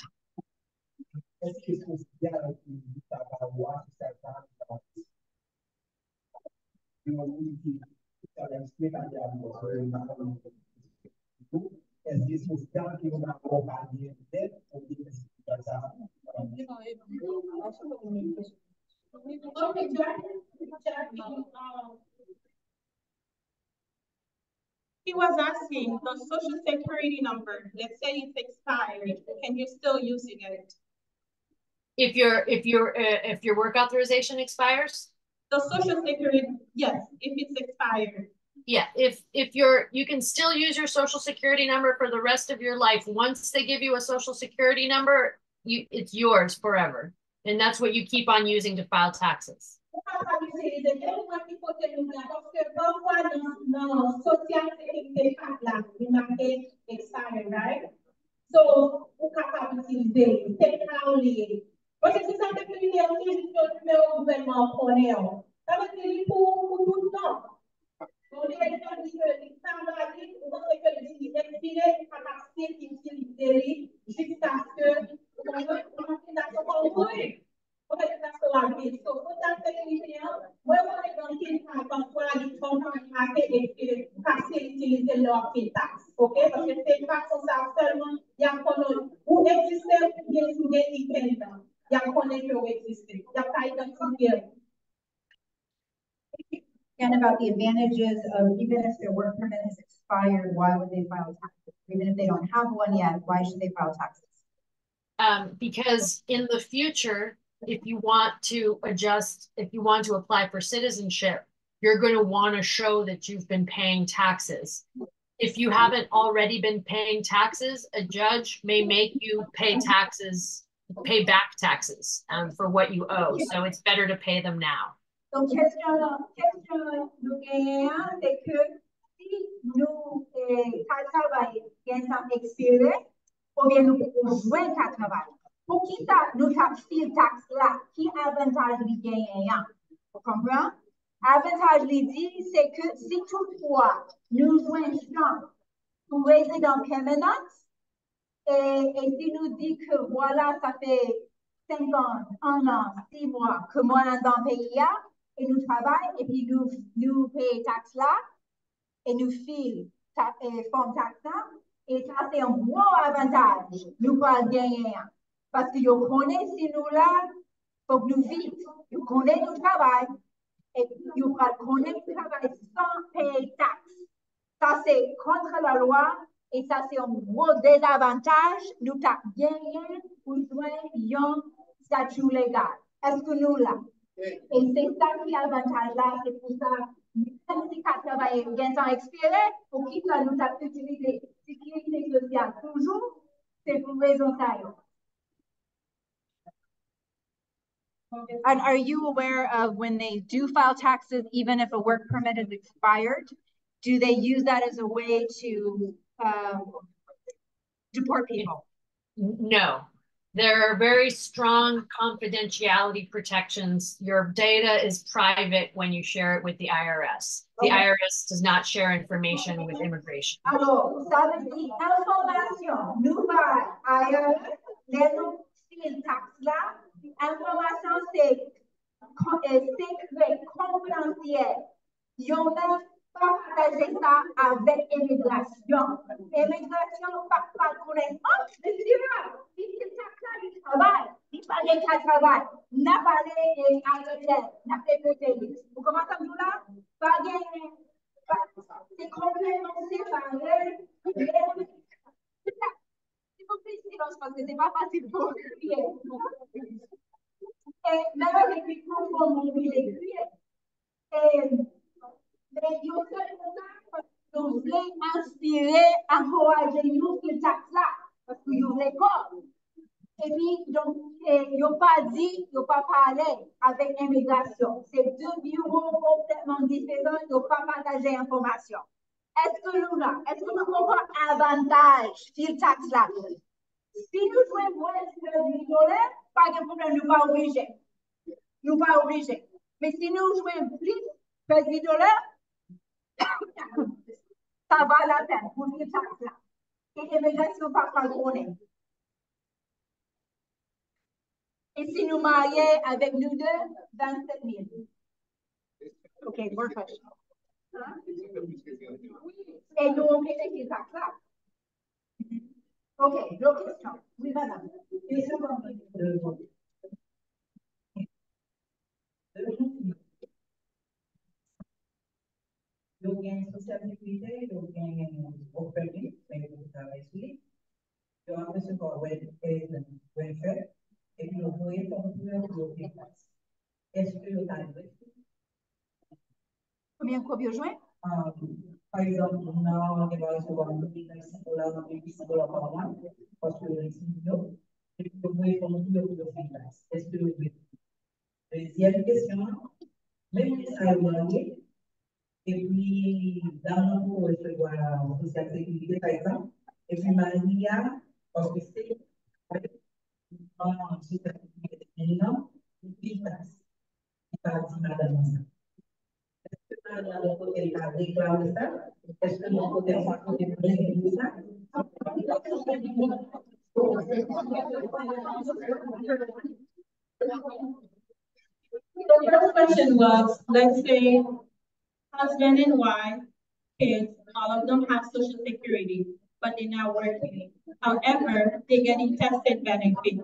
He was asking the social security number. Let's say it's expired. Can you still using it? If your, if your, uh, if your work authorization expires? The social security, yes, if it's expired. Yeah, if, if you're, you can still use your social security number for the rest of your life. Once they give you a social security number, you, it's yours forever. And that's what you keep on using to file taxes. Ou kapab itilize nenpòt ki kote nou gen, paske pafwa nan, nan Social Security card la, li make expire, right? So, ou kapab itilize li, se pa ou li ye. Paske si sa te fini, yo toujou gen nimewo gouvènman an konnen w. Sa vle di li pou, pou tout tan. Yon direktè di ke li pa valid, ou panse ke li ekspire, ou kapab still itilize li jiskaske ou konprann, ou konprann sa m vle di. Ou fè jiskaske w ap viv. So, Social Security an, mwen konnen gen anpil ka pafwa li fè w pa make ekspire, ou ka still itilize l lè w ap fè taks. Ok? Paske se pa konsa sèlman y ap konnen ou egziste oubyen si w gen e-payment. Y ap konnen ke w egziste. Y ap ka idantifye w. And about the advantages of, even if their work permit has expired, why would they file taxes? Even if they don't have one yet, why should they file taxes? Um, because in the future, if you want to adjust, if you want to apply for citizenship, you're going to want to show that you've been paying taxes. If you haven't already been paying taxes, a judge may make you pay taxes, pay back taxes um, for what you owe. So it's better to pay them now. Donk, kesyon, kesyon nou genyen an, se ke si nou eh, ka travay gentan ekspire, oubyen nou poko jwenn ka travay, poukisa nou t ap fil taks la? Ki avantaj li genyen an? Ou konprann? Avantaj li di, se ke si toutfwa nou jwenn chans pou rezidan pèmanan, e, e si nou di ke vwala, sa fè senk an, en an, sis mwa ke mwen anndan peyi a, e nou travay, epi nou, nou peye taks la, e nou fil ta, e, fòm taks la, e sa se yon gwo avantaj nou pral genyen an. Paske yo konnen si nou la, fòk nou vit. Yo konnen nou travay, e yo pral konnen nou travay san peye taks. Sa se kont lalwa, e sa se yon gwo dezavantaj nou t ap genyen pou jwenn yon stati legal. Èske nou la? E se sa ki avantaj la, se pou sa, menm si ka travay gentan ekspire, poukisa nou t ap itilize sekirite sosyal toujou, se pou rezon sa yo. And are you aware of when they do file taxes, even if a work permit is expired, do they use that as a way to um, deport people? No. There are very strong confidentiality protections. Your data is private when you share it with the I R S. The I R S does not share information with immigration. Alors, ça veut dire information. Nous, par ailleurs, les fil tax là, information c'est secret, confidentiel. Yo menm pa pataje sa avèk imigrasyon. Imigrasyon pa pa konnen, oh, mesye a, li fil tax la, li travay, li pa gen ka travay. N ap ale e aretè, n ap depote li. Ou konprann sa m di w la? Pa gen, se konplètman separe. Se konplike silans paske se pa fasil pou kriye. E menm avèk mikrofon mwen vin kriye. E men yo fè konsa paske yo vle enspire, ankouraje nou fil tax la paske yo vle kòb. Epi donk yo pa di, yo pa pale avèk imigrasyon. Se de biwo konplètman diferan, yo pa pataje enfòmasyon. Èske nou la? Èske nou konprann avantaj fil tax la? Si nou jwenn mwens ke di dola, pa gen pwoblèm, nou pa oblije. Nou pa oblije. Men si nou jwenn plis ke di dola, sa va lapèn pou fil tax la. E imigrasyon pa pral konnen. E si nou marye avèk nou de, vennsèt mil. Ok, more question. E nou oblije fil tax la. Ok, lòt kesyon. Wi, madanm. Kesyon pou mwen. Yo gen sosyal sekirite, yo gen work permit, men yo travay sou li. Yo ap resevwa welfare, epi yo voye fòm pou yo pou yo peye taks. Èske yo ta dwe? Konbyen kòb yo jwenn? Pa egzanp, moun nan gen dwa resevwa mil senk san dola, mil uit san dola pa mwa, paske yo retire yo, epi yo voye fòm pou yo pou yo peye taks. Èske yo dwe? Dezyèm kesyon an, menm moun sa yo marye, epi dam nan poko resevwa sosyal sekirite, pa egzanp, epi mari a, paske se li ki pran sosyal sekirite timoun nan, li peye taks. Li pa di madanm nan sa. Èske madanm nan bò kote l ta deklare sa? Èske bò kote l sa kote l byen di sa? The first question was, let's say husband and wife kids, all of them have Social Security, but they're not working. However, they're getting tested benefit.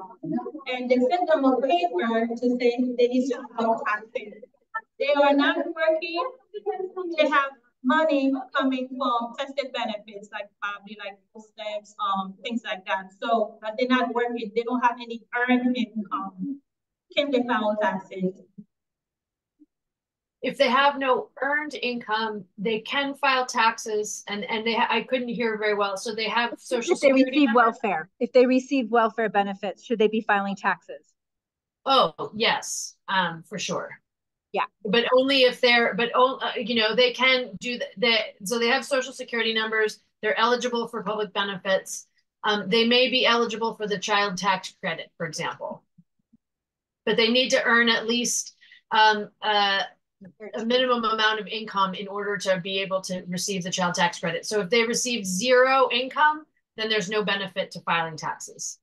And they send them a paper to say they need to file taxes. They are not working. They have money coming from tested benefits, like probably like food stamps, um, things like that. So, but they're not working. They don't have any earned income. Can they file taxes? If they have no earned income, they can file taxes, and and they ha- I couldn't hear very well, so they have social If they security receive number? welfare, if they receive welfare benefits, should they be filing taxes? Oh, yes, um, for sure. Yeah. But only if they're, but on, uh, you know, they can do th- that. So they have social security numbers. They're eligible for public benefits. Um, they may be eligible for the child tax credit, for example. But they need to earn at least um, a, a minimum amount of income in order to be able to receive the child tax credit. So if they receive zero income, then there's no benefit to filing taxes.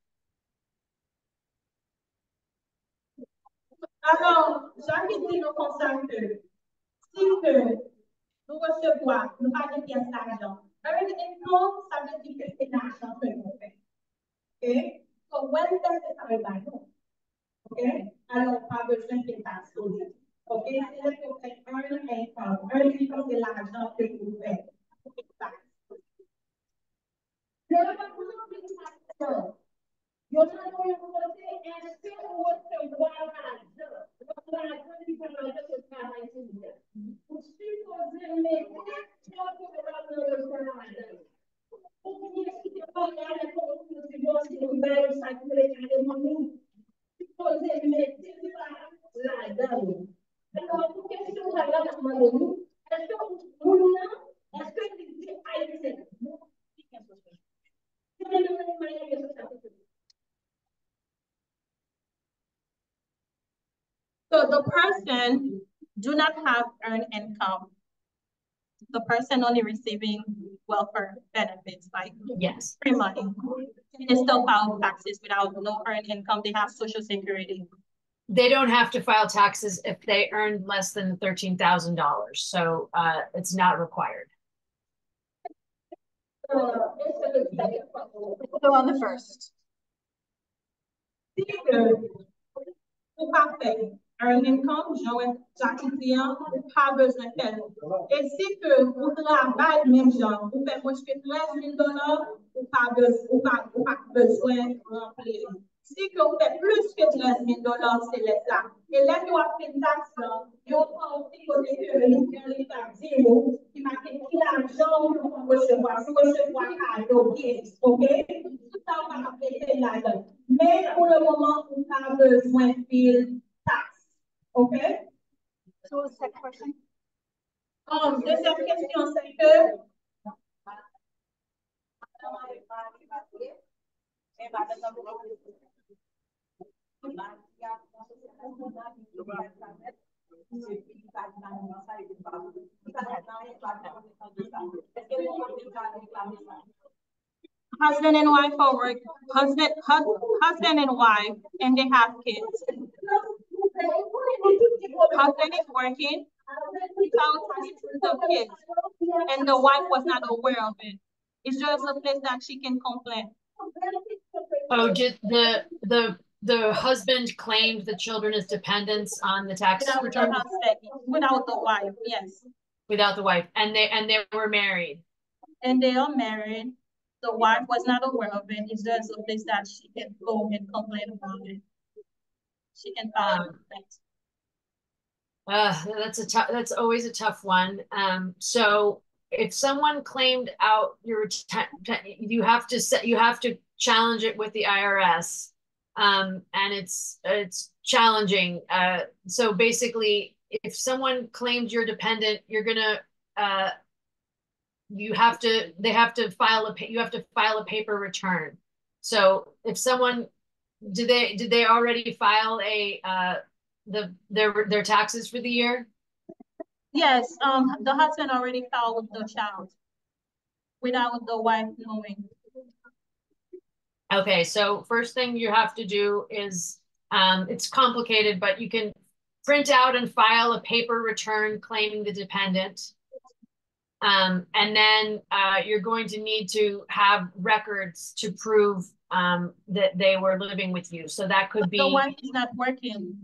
Alò, Jackie di nou konsa ke si ke nou resevwa, nou pa gen pyès lajan. Earned income, sa vle di ke se lajan ke nou fè. Ok? So, welfare se sa yo ba nou. Ok? Alò, pa bezwen peye taks sou li. Ok? Se lè ke w fè earned income. Earned income, se lajan ke ou fè. Yo pa bezwen peye taks. Yo mande w yon kote, èske ou resevwa lajan? Lajan ki pa lajan ke travay sou li a. Ou sipoze mete kòb ke w ap nan resevwa lajan. Oubyen si te pa lajan ke w divòse, ou bay sa ki rele alimoni. Sipoze mete sa ladan l. Alò, pou kesyon sa la, m ap mande nou, èske moun nan, èske li di Ayisyen? So the person do not have earned income. The person only receiving welfare benefits, like Yes. free money. They still file taxes without no earned income. They have social security. They don't have to file taxes if they earned less than thirteen thousand dollars. So uh, it's not required. So on the first. Si ke ou pa fè earned income, jan wè Jackie di an, ou pa bezwen fè l. E si ke ou travay menm jan, ou fè mwens ke trèz mil dola, ou pa bez-, ou pa, ou pa bezwen ranpli li. Si ke ou fè plis ke trèz mil dola, se lè sa. E lè ke w ap fè taks lan, yo fè yon ti kote ke li, li ta di ou, ki make ki lajan ou te konn resevwa, si w resevwa kado, gift, ok? Tout sa ou kapab mete ladan. Men pou le moman, ou pa bezwen fil taks, ok? So second question. Um, dezyèm kesyon, se ke Husband and wife are work, husband, hu-, husband and wife, and they have kids. Husband is working, he filed taxes with the kids, and the wife was not aware of it. It's just a place that she can complain. Oh, did the the the husband claimed the children as dependents on the tax Without the return husband, without the wife, yes. Without the wife, and they and they were married. And they are married. The wife was not aware of it. It's just a place that she can go and complain about it. She can file a complaint. Uh, that's a tough. That's always a tough one. Um, so if someone claimed out your reti- you have to set you have to challenge it with the I R S. Um, and it's it's challenging. Uh, so basically, if someone claimed you're dependent, you're gonna uh, you have to they have to file a pa- you have to file a paper return. So if someone did they did they already file a uh, the their their taxes for the year? Yes, um, the husband already filed with the child without the wife knowing. Okay, so first thing you have to do is um, it's complicated, but you can print out and file a paper return claiming the dependent. Um, and then uh, you're going to need to have records to prove um, that they were living with you. So that could be. The wife is not working.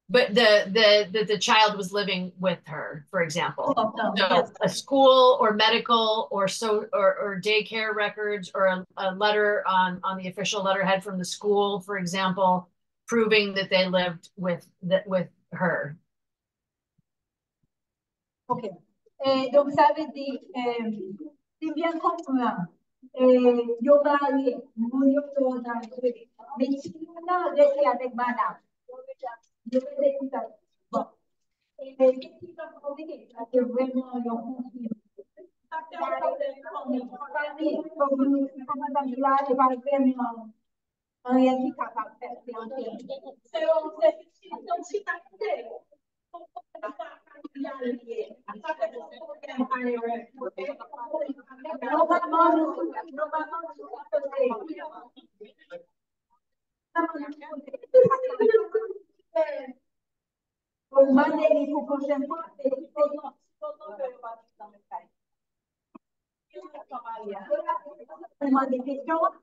But the the the, the child was living with her, for example. Oh, no, So yes. a school or medical or so or, or daycare records or a, a letter on on the official letterhead from the school, for example, proving that they lived with that with her. Ok. E, donk, sa vle di, e, si m byen konprann, e, yo marye, moun yo fè yon date, men timoun nan rete avèk madanm. Yo rete tout sa. Bon. E, se ki sa konplike, sa se vrèman yon konfizyon. Sa fè yon pwoblèm fanmi. Fanmi, fanmi, fanmi la, se pa vrèman anyen ki kapab fèt, se yon tèm. Se yon, se, se yon chita kote. Ou mande li pou pwochèn fwa, se li se non. Ou mande kesyon,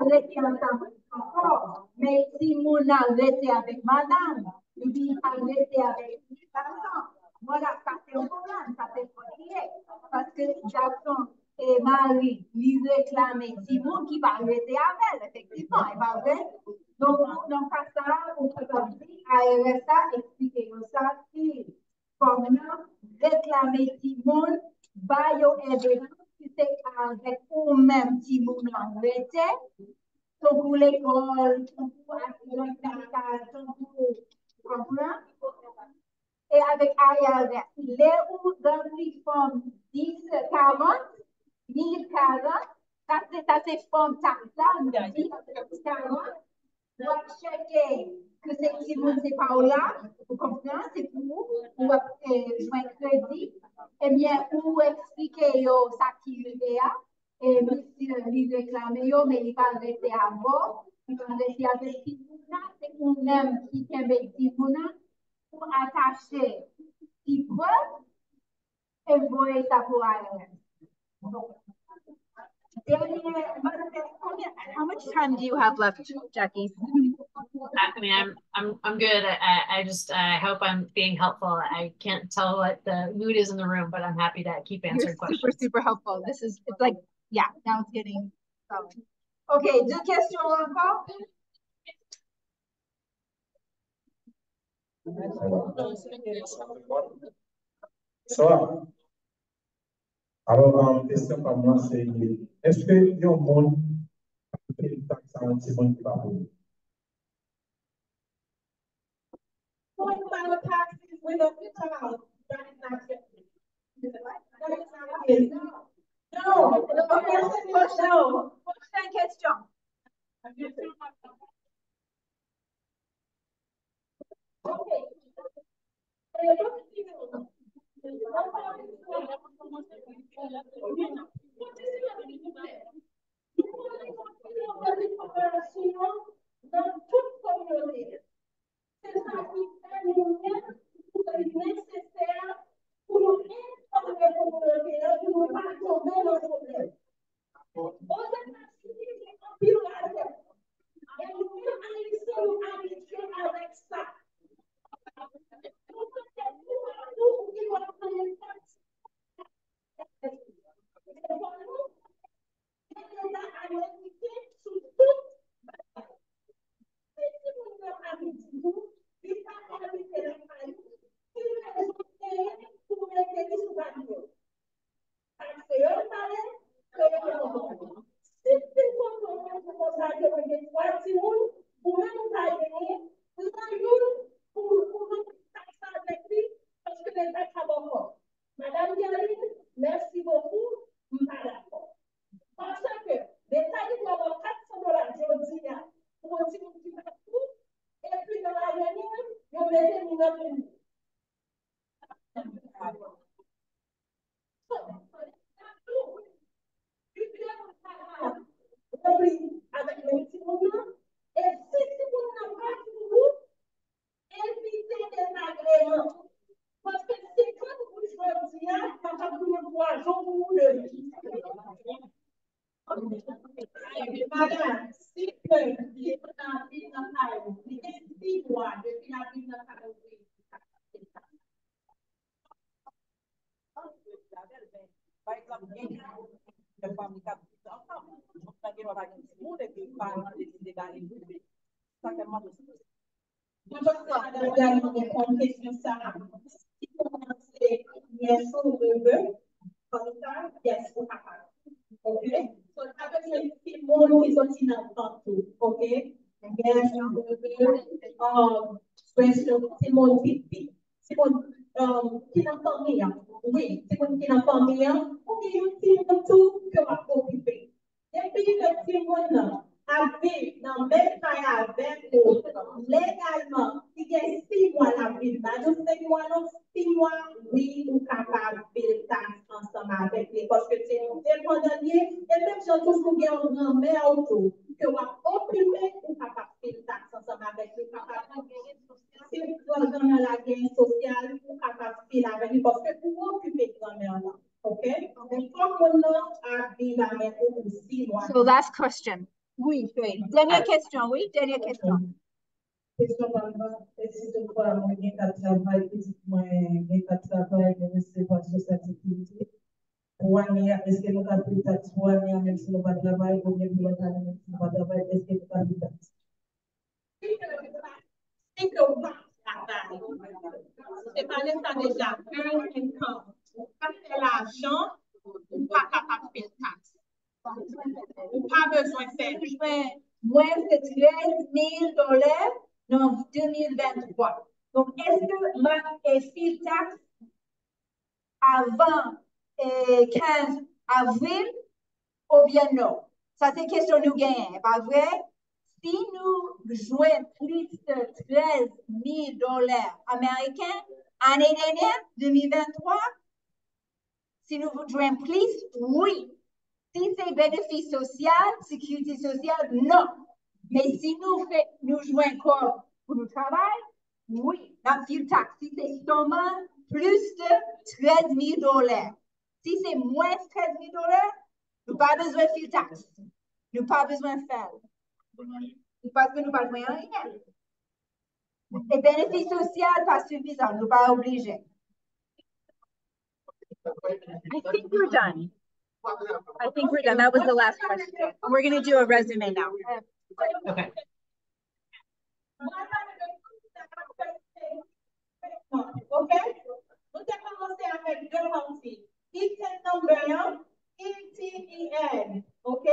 rete ansanm ankò. Men timoun nan rete avèk madanm, epi li pa rete avèk gason. Vwala, sa se yon pwoblèm, sa se fòt li ye. Paske gason e mari li reklame timoun ki pa rete avè l, efektivman, e pa vre? Donk, nan ka sa a, ou kapab di A R S la eksplike yo sa, si fanm nan reklame timoun, ba yo edikasyon, si se avèk ou menm timoun nan rete, tankou lekòl, tankou asistans medikal, tankou, konprann? E avèk A R S, lè ou ranpli fòm dis karant, mil karant, sa se, sa se fòm taks la, dis karant, w ap tcheke ke se timoun se pa w la, ou konprann, se pou ou, ou ap, e, jwenn kredi. Ebyen, ou eksplike yo sa ki rive a, e mesye li reklame yo, men li pa rete avè w, li pa rete avèk timoun nan, se ou menm ki kenbe timoun nan, pou atache ti prèv e voye sa pou A R S. Dènye, mwen te, konbyen, how much time do you have left, Jackie? I mean, I'm I'm I'm good. I I- I just I hope I'm being helpful. I can't tell what the mood is in the room, but I'm happy to keep You're answering super, questions. super helpful. This is, it's like, yeah, now it's getting, um, Ok, de kesyon ankò? Sa va? Alò, um, kesyon pa m nan se, èske yon moun ap peye taks a yon timoun ki pa pou li? Going to file taxes with a good amount. That is not acceptable. That is not acceptable. No. Ok, pwochèn, pwochèn kesyon. Ok. Nan tout kominote. Se sa ki fè nou menm pou li nesesè pou nou enfòme kominote a pou nou pa tonbe nan pwoblèm. Ozetazini gen anpil lajè. E nou menm Ayisyen nou abitye avèk sa. Nou konnen tou patou ou gen wòl nan leta. Se fò nou Gen leta ameriken sou tout bagay. Si timoun nan pa vin di nou, li pa ka abite lakay ou, ki rezon w genyen pou w mete li sou pati yo? Pale kreyòl, pale kreyòl. Si w fin konprann konsa ke mwen gen twa timoun, ou menm ou pa genyen, pran youn pou, pou ranpli taks avèk li, paske leta ka ba w kòb. Madam Guerline, mèsi bokou, m pa dakò. Paske leta li dwe ba w kat san dola jodi a pou yon timoun ki pa tou, epi nan lavenir, yo mete li nan prizon. Repli avèk menm timoun nan, e si timoun nan pa pou ou, evite dezagreman. Paske senkant goud jodi a kapab Twa jou pou ou de vi. Madanm, si ke li pa viv nan kay ou, li gen sis mwa depi l ap viv nan kay ou. Pa egzanp, gen fanmi k ap viv ansanm, gen dwa pa gen timoun epi paran an deside ba li. Sa tèlman Mwen panse madan Dani reponn kesyon sa a. Si kòmanse yes ou neveu, konsa, yes ou kapab. Ok? So, sa vle di timoun ki soti nan vant ou. Ok? Yes, neveu, um, timoun pitit. Timoun um, ki nan fanmi an. Wi, timoun ki nan fanmi an. Ou gen yon timoun tou ke w ap okipe. Depi ke timoun nan ap viv nan menm kay avèk ou legalman, li gen sis mwa l ap viv, pa di senk mwa non, sis mwa, wi, ou kapab fil taks ansanm avèk li, paske se yon depandan l ye, e menm jan tou, si w gen yon granmè ou tou, ke w ap okipe, ou kapab fil taks ansanm avèk li, ou kapab si granmè la gen sosyal, ou kapab fil avèk li, paske ou okipe granmè la. Ok? Men fòk moun nan ap viv avèk ou pou sis mwa. So last question. Wi, wi. Dènye kesyon, wi, dènye kesyon. Kesyon pa m nan, èske si toutfwa mwen gen kat travay, pitit mwen gen kat travay, mwen resevwa Social Security pou ane a, èske nou ka peye taks pou ane a, menm si nou pa travay, oubyen pou lòt ane, menm si nou pa travay, èske nou ka peye taks? Si ke w pa travay, se pale sa deja, earn income, ou pa fè lajan, ou pa kapab fè taks. Ou pa bezwen fè. Mwen, se trèz mil dola nan de mil venntwa. Donk, èske m ap fil taks avan eh, kenz avril oubyen non? Sa se kesyon nou genyen, pa vre? Si nou jwenn plis ke trèz mil dola ameriken ane dènye, de mil venntwa, si nou jwenn plis, wi. Si se benefis sosyal, sekirite sosyal, non. Men si nou fè, nou jwenn kòb pou nou travay, wi, n ap fil taks. Si se sèlman plis ke trèz mil dola. Si se mwens trèz mil dola, nou pa bezwen fil taks. Nou pa bezwen fè l. Paske nou pa jwenn anyen. E benefis sosyal pa sifizan, nou pa oblije. I think we're done. I think we're done. That was the last question. We're going to do a resume now. Okay. Ok? Nou te kòmanse avèk de pati. I T N number an, I T I N. Ok?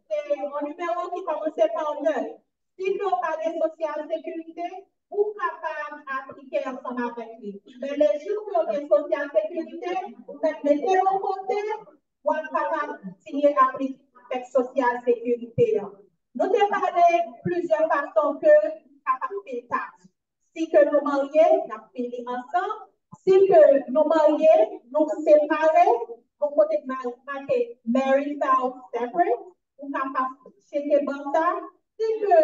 Se yon nimewo ki kòmanse pa nèf. Si ke w pa gen sosyal sekirite, ou kapab aplike ansanm avèk li. Men lejou ke w gen sosyal sekirite, ou mèt mete l yon kote, w ap kapab kontinye aplike avèk sosyal sekirite an. Nou te pale plizyè fason ke nou kapab fil taks. Si ke nou marye, n ap fil li ansanm. Si ke nou marye, nou separe, yon kote k make marital separate, ou kapab tcheke bò sa. Si ke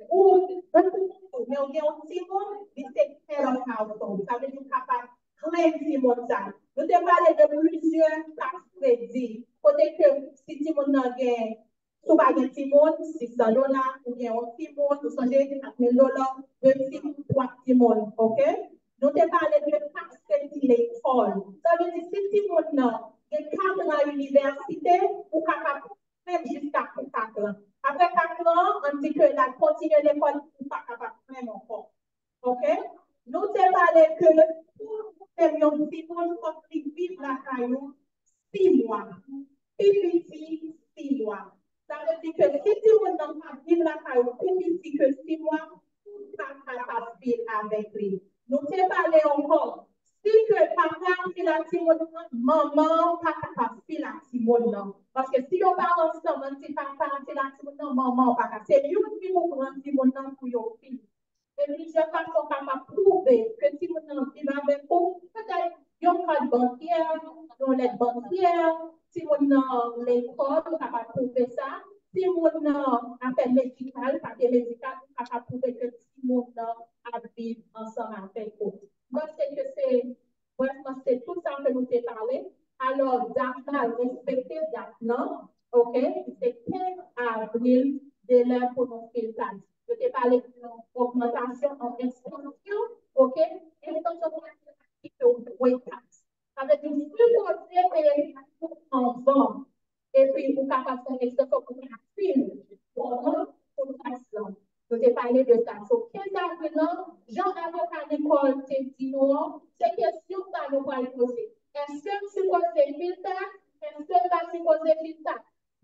ou, men ou gen yon timoun, li se head of household. Sa vle di ou kapab claim timoun sa. Nou te pale de plizyè tax credit. Kote ke si timoun nan gen Si w pa gen timoun, sis san dola, ou gen yon timoun, ou sonje kat mil dola, de timoun, twa timoun, ok? Nou te pale de tax credit lekòl. Sa vle di si timoun nan gen kat an inivèsite, ou kapab claim jiska pou kat an. Apre kat an, ann di ke l al kontinye lekòl, ou pa kapab claim ankò. Ok? Nou te pale ke pou ou menm yon timoun fòk li viv lakay ou sis mwa. Pi piti sis mwa. Sa vle di ke si timoun nan pa viv lakay ou pi piti ke sis mwa, ou pa kapab viv avèk li. Nou te pale ankò, si ke papa fil a timoun nan, manman an pa kapab fil a timoun nan. Paske si yo pa ansanm, ann di papa fil a timoun nan, manman an pa ka. Se youn ki pou pran timoun nan pou yo fil. E plizyè fason kapab pwouve ke timoun nan viv avèk ou, petèt yon kat bankyè, yon lèt bankyè, timoun nan lekòl, ou kapab pwouve sa. Timoun nan afè medikal, papye medikal, ou kapab pwouve ke timoun nan ap viv ansanm avèk ou. Mwen panse ke se, brèfman, se tout sa ke nou te pale. Alò, dat la, respekte dat lan, oke? Se kenz avril, delè pou nou fil tax. Yo te pale de yon ogmantasyon, yon ekstansyon, oke? Ekstansyon pou ki fè w dwe tax. Sa vle di, si w poze peye tax ou anvan, epi ou kapab fè ekstansyon pou fil pou tax lan. Nou te pale de sa. So, kenz avril lan, jan avoka Nicole te di nou an, se kesyon sa nou pral poze. Èske m sipoze fil tax? Èske m pa sipoze fil tax?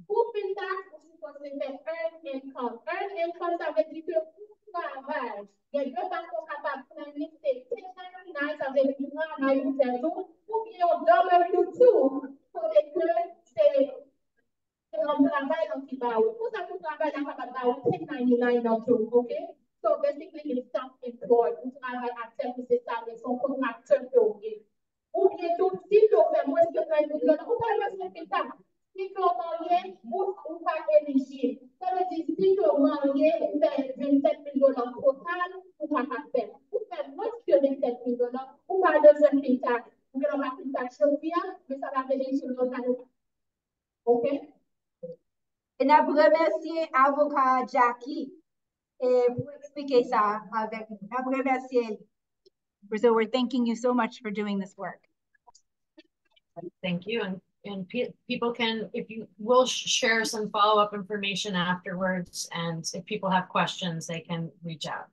Pou fil tax, ou sipoze fè earned income. Earned income, sa vle di ke ou travay. Gen de fason w kapab planifiye ten ninety-nine, sa vle di travay pou tèt ou, oubyen yon W two, kote ke se se yon travay lan ki ba ou. Pou sa pou travay la kapab ba ou ten ninety-nine nan tou, oke? So basically, it's self-employed. Ou travay ak tèt ou, se sa, men se yon kontraktè ke ou ye. Oubyen tou, si ke w fè mwens ke trèz mil dola, ou pa bezwen fil tax. Si ke w marye, ou, ou pa elijib. Sa vle di, si ke w marye, ou fè vennsèt mil dola total, ou pa ka fè. Ou fè mwens ke vennsèt mil dola, ou pa bezwen fil tax. Ou gen dwa pa fil tax jodi a, men sa pa vle di ke lòt ane, oke? E n ap remèsye avoka Jackie e pou eksplike sa avèk nou. N ap remèsye li. So we're thanking you so much for doing this work. Thank you. And, and pe- people can, if you, we'll sh- share some follow-up information afterwards. And if people have questions, they can reach out.